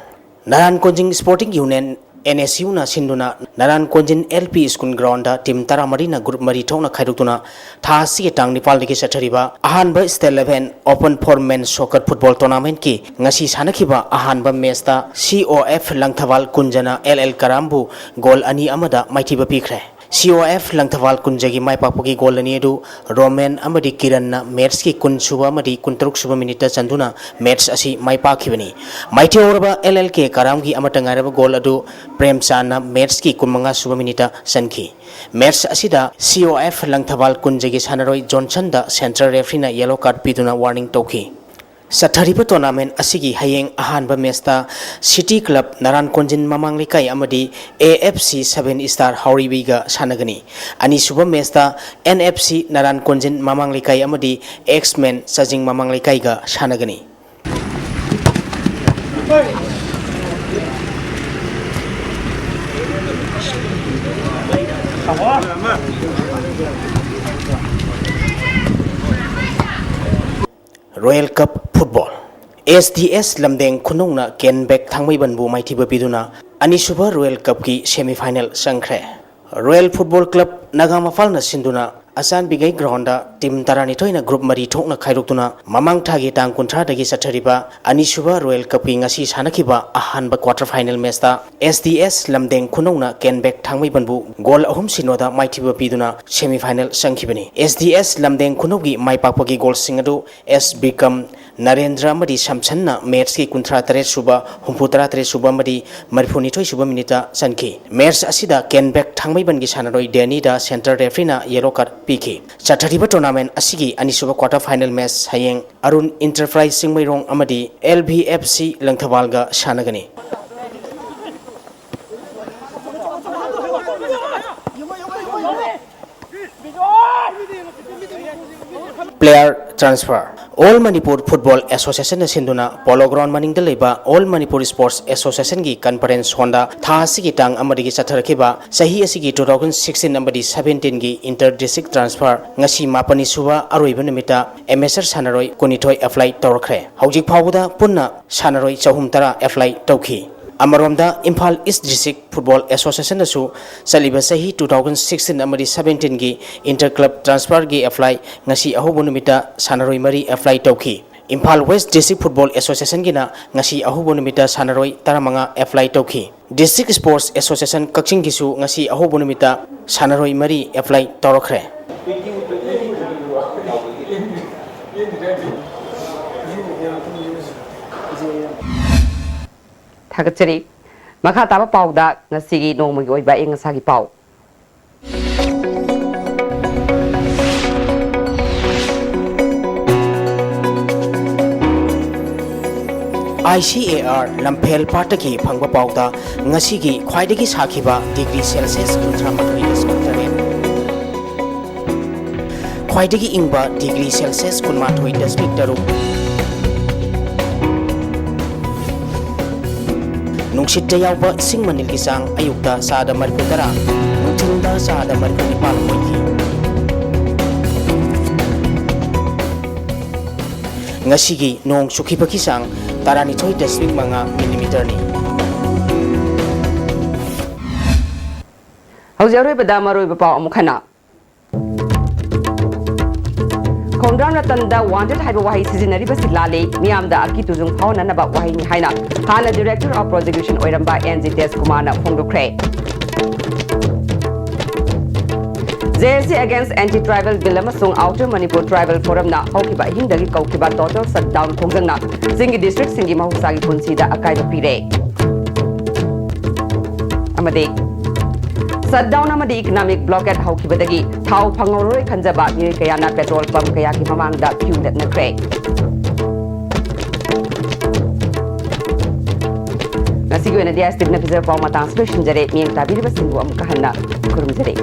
ꯅꯔꯥꯟ ꯀꯣꯟꯖꯤꯜ Sporting Union, N S U ꯅ ꯁꯤꯟꯗꯨꯅ ꯅꯔꯥꯟ ꯀꯣꯟꯖꯤꯜ L P School ground ꯗ team ꯇꯔꯥꯃꯔꯤꯅ group ꯃꯔꯤ ꯊꯣꯛꯅ ꯈꯥꯏꯗꯣꯛꯇꯨꯅ ꯊꯥ ꯑꯁꯤꯒꯤ ꯇꯥꯡ ꯅꯤꯄꯥꯜꯗꯒꯤ ꯆꯠꯊꯔꯤꯕ ꯑꯍꯥꯟꯕ State Eleven Open for Men Soccer Football Tournament ꯀꯤ ꯉꯁꯤ ꯁꯥꯟꯅꯈꯤꯕ ꯑꯍꯥꯟꯕ match ꯇ C O F Langthabal ꯀꯨꯟꯖꯅ L L ꯀꯔꯥꯝꯕꯨ goal ꯑꯅꯤ ꯑꯃꯗ ꯃꯥꯏꯊꯤꯕ ꯄꯤꯈ꯭ꯔꯦ꯫ C O F Langthabal ꯀꯨꯟꯖꯒꯤ ꯃꯥꯏꯄꯥꯛꯄꯒꯤ goal ꯑꯅꯤ ꯑꯗꯨ ꯔꯣꯃꯦꯟ ꯑꯃꯗꯤ ꯀꯤꯔꯟꯅ match ꯀꯤ ꯀꯨꯟ ꯁꯨꯕ ꯑꯃꯗꯤ ꯀꯨꯟꯇꯔꯨꯛ ꯁꯨꯕ minute ꯇ ꯆꯟꯗꯨꯅ match ꯑꯁꯤ ꯃꯥꯏ ꯄꯥꯛꯈꯤꯕꯅꯤ꯫ ꯃꯥꯏꯊꯤꯍꯧꯔꯕ L L K ꯀꯔꯥꯝꯒꯤ ꯑꯃꯠꯇ ꯉꯥꯏꯔꯕ goal ꯑꯗꯨ ꯄ꯭ꯔꯦꯝꯆꯥꯟꯅ match ꯀꯤ ꯀꯨꯟꯃꯉꯥ ꯁꯨꯕ minute ꯇ ꯆꯟꯈꯤ꯫ Match ꯑꯁꯤꯗ C O F ꯂꯪꯊꯕꯥꯜ ꯀꯨꯟꯖꯒꯤ ꯁꯥꯟꯅꯔꯣꯏ ꯖꯣꯟꯁꯟꯗ central referee ꯅ yellow card ꯄꯤꯗꯨꯅ warning ꯇꯧꯈꯤ꯫ ꯆꯠꯊꯔꯤꯕ tournament ꯑꯁꯤꯒꯤ ꯍꯌꯦꯡ ꯑꯍꯥꯟꯕ match ꯇ City Club ꯅꯔꯥꯟ ꯀꯣꯟꯖꯤꯟ ꯃꯃꯥꯡ ꯂꯩꯀꯥꯏ ꯑꯃꯗꯤ A F C Seven Star ꯍꯥꯎꯔꯩꯕꯤꯒ ꯁꯥꯟꯅꯒꯅꯤ꯫ ꯑꯅꯤꯁꯨꯕ match ꯇ N F C ꯅꯔꯥꯟ ꯀꯣꯟꯖꯤꯟ ꯃꯃꯥꯡ ꯂꯩꯀꯥꯏ ꯑꯃꯗꯤ X-Men ꯆꯥꯖꯤꯡ ꯃꯃꯥꯡ ꯂꯩꯀꯥꯏꯒ ꯁꯥꯟꯅꯒꯅꯤ꯫ Royal Cup Football, S D S ꯂꯝꯗꯦꯡ ꯈꯨꯅꯧꯅ ꯀꯦꯟꯕꯦꯛ ꯊꯥꯡꯃꯩꯕꯟꯕꯨ ꯃꯥꯏꯊꯤꯕ ꯄꯤꯗꯨꯅ ꯑꯅꯤꯁꯨꯕ Royal Cupꯀꯤ semi final ꯆꯪꯈ꯭ꯔꯦ꯫ Royal Football Club ꯅꯒꯥꯃꯄꯥꯜꯅ ꯁꯤꯟꯗꯨꯅ ꯑꯆꯥꯟꯕꯤꯒꯩ groundꯗ team ꯇꯔꯥꯅꯤꯊꯣꯏꯅ group ꯃꯔꯤ ꯊꯣꯛꯅ ꯈꯥꯏꯗꯣꯛꯇꯨꯅ ꯃꯃꯥꯡ ꯊꯥꯒꯤ ꯇꯥꯡ ꯀꯨꯟꯊ꯭ꯔꯥꯗꯒꯤ ꯆꯠꯊꯔꯤꯕ ꯑꯅꯤꯁꯨꯕ Royal Cupꯀꯤ ꯉꯁꯤ ꯁꯥꯟꯅꯈꯤꯕ ꯑꯍꯥꯟꯕ quarter final matchꯇ S D S ꯂꯝꯗꯦꯡ ꯈꯨꯅꯧꯅ ꯀꯦꯟꯕꯦꯛ ꯊꯥꯡꯃꯩꯕꯟꯕꯨ goal ꯑꯍꯨꯝ ꯁꯤꯅꯣꯗ ꯃꯥꯏꯊꯤꯕ ꯄꯤꯗꯨꯅ semi final ꯆꯪꯈꯤꯕꯅꯤ꯫ S D S ꯂꯝꯗꯦꯡ ꯈꯨꯅꯧꯒꯤ ꯃꯥꯏ ꯄꯥꯛꯄꯒꯤ goalꯁꯤꯡ ꯑꯗꯨ ꯑꯦꯁ ꯕꯤꯀꯝ, ꯅꯔꯦꯟꯗ꯭ꯔ ꯑꯃꯗꯤ ꯁꯝꯁꯟꯅ matchꯀꯤ ꯀꯨꯟꯊ꯭ꯔꯥ ꯇꯔꯦꯠ ꯁꯨꯕ, ꯍꯨꯝꯐꯨ ꯇꯔꯥ ꯇꯔꯦꯠ ꯁꯨꯕ ꯑꯃꯗꯤ ꯃꯔꯤꯐꯨ ꯅꯤꯊꯣꯏ ꯁꯨꯕ minuteꯇ ꯆꯟꯈꯤ꯫ Match ꯑꯁꯤꯗ ꯀꯦꯟꯕꯦꯛ ꯊꯥꯡꯃꯩꯕꯟꯒꯤ ꯁꯥꯟꯅꯔꯣꯏ ꯗꯦꯅꯤꯗ centre refereeꯅ yellow card ꯄꯤꯈꯤ꯫ ꯆꯠꯊꯔꯤꯕ tournament ꯑꯁꯤꯒꯤ ꯑꯅꯤꯁꯨꯕ quarter final match ꯍꯌꯦꯡ ꯑꯔꯨꯟ Enterprise ꯆꯤꯡꯃꯩꯔꯣꯡ ꯑꯃꯗꯤ L V F C ꯂꯪꯊꯕꯥꯜꯒ ꯁꯥꯟꯅꯒꯅꯤ꯫ Player transfer꯫ All Manipur Football Associationꯅ ꯁꯤꯟꯗꯨꯅ Polo Ground ꯃꯅꯤꯡꯗ ꯂꯩꯕ All Manipur Sports Associationꯒꯤ conference hallꯗ ꯊꯥ ꯑꯁꯤꯒꯤ ꯇꯥꯡ ꯑꯃꯗꯒꯤ ꯆꯠꯊꯔꯛꯈꯤꯕ ꯆꯍꯤ ꯑꯁꯤꯒꯤ two thousand sixteen ꯑꯃꯗꯤ seventeenꯒꯤ inter district transfer ꯉꯁꯤ ꯃꯥꯄꯟꯅꯤ ꯁꯨꯕ ꯑꯔꯣꯏꯕ ꯅꯨꯃꯤꯠꯇ amateur ꯁꯥꯟꯅꯔꯣꯏ ꯀꯨꯟꯅꯤꯊꯣꯏ apply ꯇꯧꯔꯛꯈ꯭ꯔꯦ꯫ ꯍꯧꯖꯤꯛ ꯐꯥꯎꯕꯗ ꯄꯨꯟꯅ ꯁꯥꯟꯅꯔꯣꯏ ꯆꯍꯨꯝ ꯇꯔꯥ apply ꯇꯧꯈꯤ꯫ ꯑꯃꯔꯣꯝꯗ, Imphal East District Football Associationꯅꯁꯨ ꯆꯠꯂꯤꯕ ꯆꯍꯤ two thousand sixteen ꯑꯃꯗꯤ seventeenꯒꯤ inter club transferꯒꯤ apply ꯉꯁꯤ ꯑꯍꯧꯕ ꯅꯨꯃꯤꯠꯇ ꯁꯥꯟꯅꯔꯣꯏ ꯃꯔꯤ apply ꯇꯧꯈꯤ꯫ Imphal West District Football Associationꯒꯤꯅ ꯉꯁꯤ ꯑꯍꯧꯕ ꯅꯨꯃꯤꯠꯇ ꯁꯥꯟꯅꯔꯣꯏ ꯇꯔꯥꯃꯉꯥ apply ꯇꯧꯈꯤ꯫ District Sports Association ꯀꯛꯆꯤꯡꯒꯤꯁꯨ ꯉꯁꯤ ꯑꯍꯧꯕ ꯅꯨꯃꯤꯠꯇ ꯁꯥꯟꯅꯔꯣꯏ ꯃꯔꯤ apply ꯇꯧꯔꯛꯈ꯭ꯔꯦ꯫ ꯊꯥꯒꯠꯆꯔꯤ꯫ ꯃꯈꯥ ꯇꯥꯕ ꯄꯥꯎꯗ ꯉꯁꯤꯒꯤ ꯅꯣꯡꯃꯒꯤ ꯑꯣꯏꯕ ꯑꯏꯪ ꯑꯁꯥꯒꯤ ꯄꯥꯎ꯫ I C A R ꯂꯝꯐꯦꯜ ꯄꯥꯠꯇꯒꯤ ꯐꯪꯕ ꯄꯥꯎꯗ ꯉꯁꯤꯒꯤ ꯈ꯭ꯋꯥꯏꯗꯒꯤ ꯁꯥꯈꯤꯕ degree Celsius ꯀꯨꯟꯊ꯭ꯔꯥ ꯃꯥꯊꯣꯏ ꯗꯁꯃꯤꯛ ꯇꯔꯦꯠ, ꯈ꯭ꯋꯥꯏꯗꯒꯤ ꯏꯪꯕ degree Celsius ꯀꯨꯟꯃꯥꯊꯣꯏ ꯗꯁꯃꯤꯛ ꯇꯔꯨꯛ, ꯅꯨꯡꯁꯤꯠꯇ ꯌꯥꯎꯕ ꯁꯤꯡ ꯃꯅꯤꯜꯒꯤ ꯆꯥꯡ ꯑꯌꯨꯛꯇ ꯆꯥꯗ ꯃꯔꯤꯐꯨ ꯇꯔꯥ, ꯅꯨꯡꯊꯤꯜꯗ ꯆꯥꯗ ꯃꯔꯤꯐꯨ ꯅꯤꯄꯥꯟ ꯑꯣꯏꯈꯤ꯫ ꯉꯁꯤꯒꯤ ꯅꯣꯡ ꯆꯨꯈꯤꯕꯒꯤ ꯆꯥꯡ ꯇꯔꯥꯅꯤꯊꯣꯏ ꯗꯁꯃꯤꯛ ꯃꯉꯥ ꯃꯤꯂꯤꯃꯤꯇꯔꯅꯤ꯫ ꯍꯧꯖꯤꯛ ꯑꯔꯣꯏꯕꯗ ꯃꯔꯨꯑꯣꯏꯕ ꯄꯥꯎ ꯑꯃꯨꯛ ꯍꯟꯅ꯫ ꯈꯣꯡꯗ꯭ꯔꯥꯝ ꯔꯇꯟꯗ wanted ꯍꯥꯏꯕ ꯋꯥꯍꯩ ꯁꯤꯖꯤꯟꯅꯔꯤꯕꯁꯤ ꯂꯥꯜꯂꯤ, ꯃꯤꯌꯥꯝꯗ ꯑꯀꯤ ꯇꯨꯖꯨꯡ ꯐꯥꯎꯍꯟꯅꯅꯕ ꯋꯥꯍꯩꯅꯤ ꯍꯥꯏꯅ ꯍꯥꯟꯅ Director of Prosecution ꯑꯣꯏꯔꯝꯕ ꯑꯦꯟ ꯖꯤ ꯇꯦꯖ ꯀꯨꯃꯥꯔꯅ ꯐꯣꯡꯗꯣꯛꯈ꯭ꯔꯦ꯫ J A C against anti tribal bill ꯑꯃꯁꯨꯡ Outer Manipur Tribal Forumꯅ ꯍꯧꯈꯤꯕ ꯑꯍꯤꯡꯗꯒꯤ ꯀꯧꯈꯤꯕ total shutdown ꯈꯣꯡꯖꯪꯅ ꯆꯤꯡꯒꯤ districtꯁꯤꯡꯒꯤ ꯃꯍꯧꯁꯥꯒꯤ ꯄꯨꯟꯁꯤꯗ ꯑꯀꯥꯏꯕ ꯄꯤꯔꯦ꯫ ꯑꯃꯗꯤ shutdown ꯑꯃꯗꯤ economic blockade ꯍꯧꯈꯤꯕꯗꯒꯤ ꯊꯥꯎ ꯐꯪꯍꯧꯔꯔꯣꯏ ꯈꯟꯖꯕ ꯃꯤꯑꯣꯏ ꯀꯌꯥꯅ petrol pump ꯀꯌꯥꯒꯤ ꯃꯃꯥꯡꯗ queue ꯂꯦꯞꯅꯈ꯭ꯔꯦ꯫ ꯉꯁꯤꯒꯤ ꯑꯣꯏꯅꯗꯤ ꯑꯦꯁ ꯇꯤꯚꯤꯅ ꯄꯤꯖꯕ ꯄꯥꯎ ꯃꯇꯥꯡꯁꯤ ꯂꯣꯏꯁꯤꯟꯖꯔꯦ꯫ ꯃꯤꯠꯌꯦꯡ ꯇꯥꯕꯤꯔꯤꯕꯁꯤꯡꯕꯨ ꯑꯃꯨꯛꯀ ꯍꯟꯅ ꯈꯨꯔꯨꯝꯖꯔꯤ꯫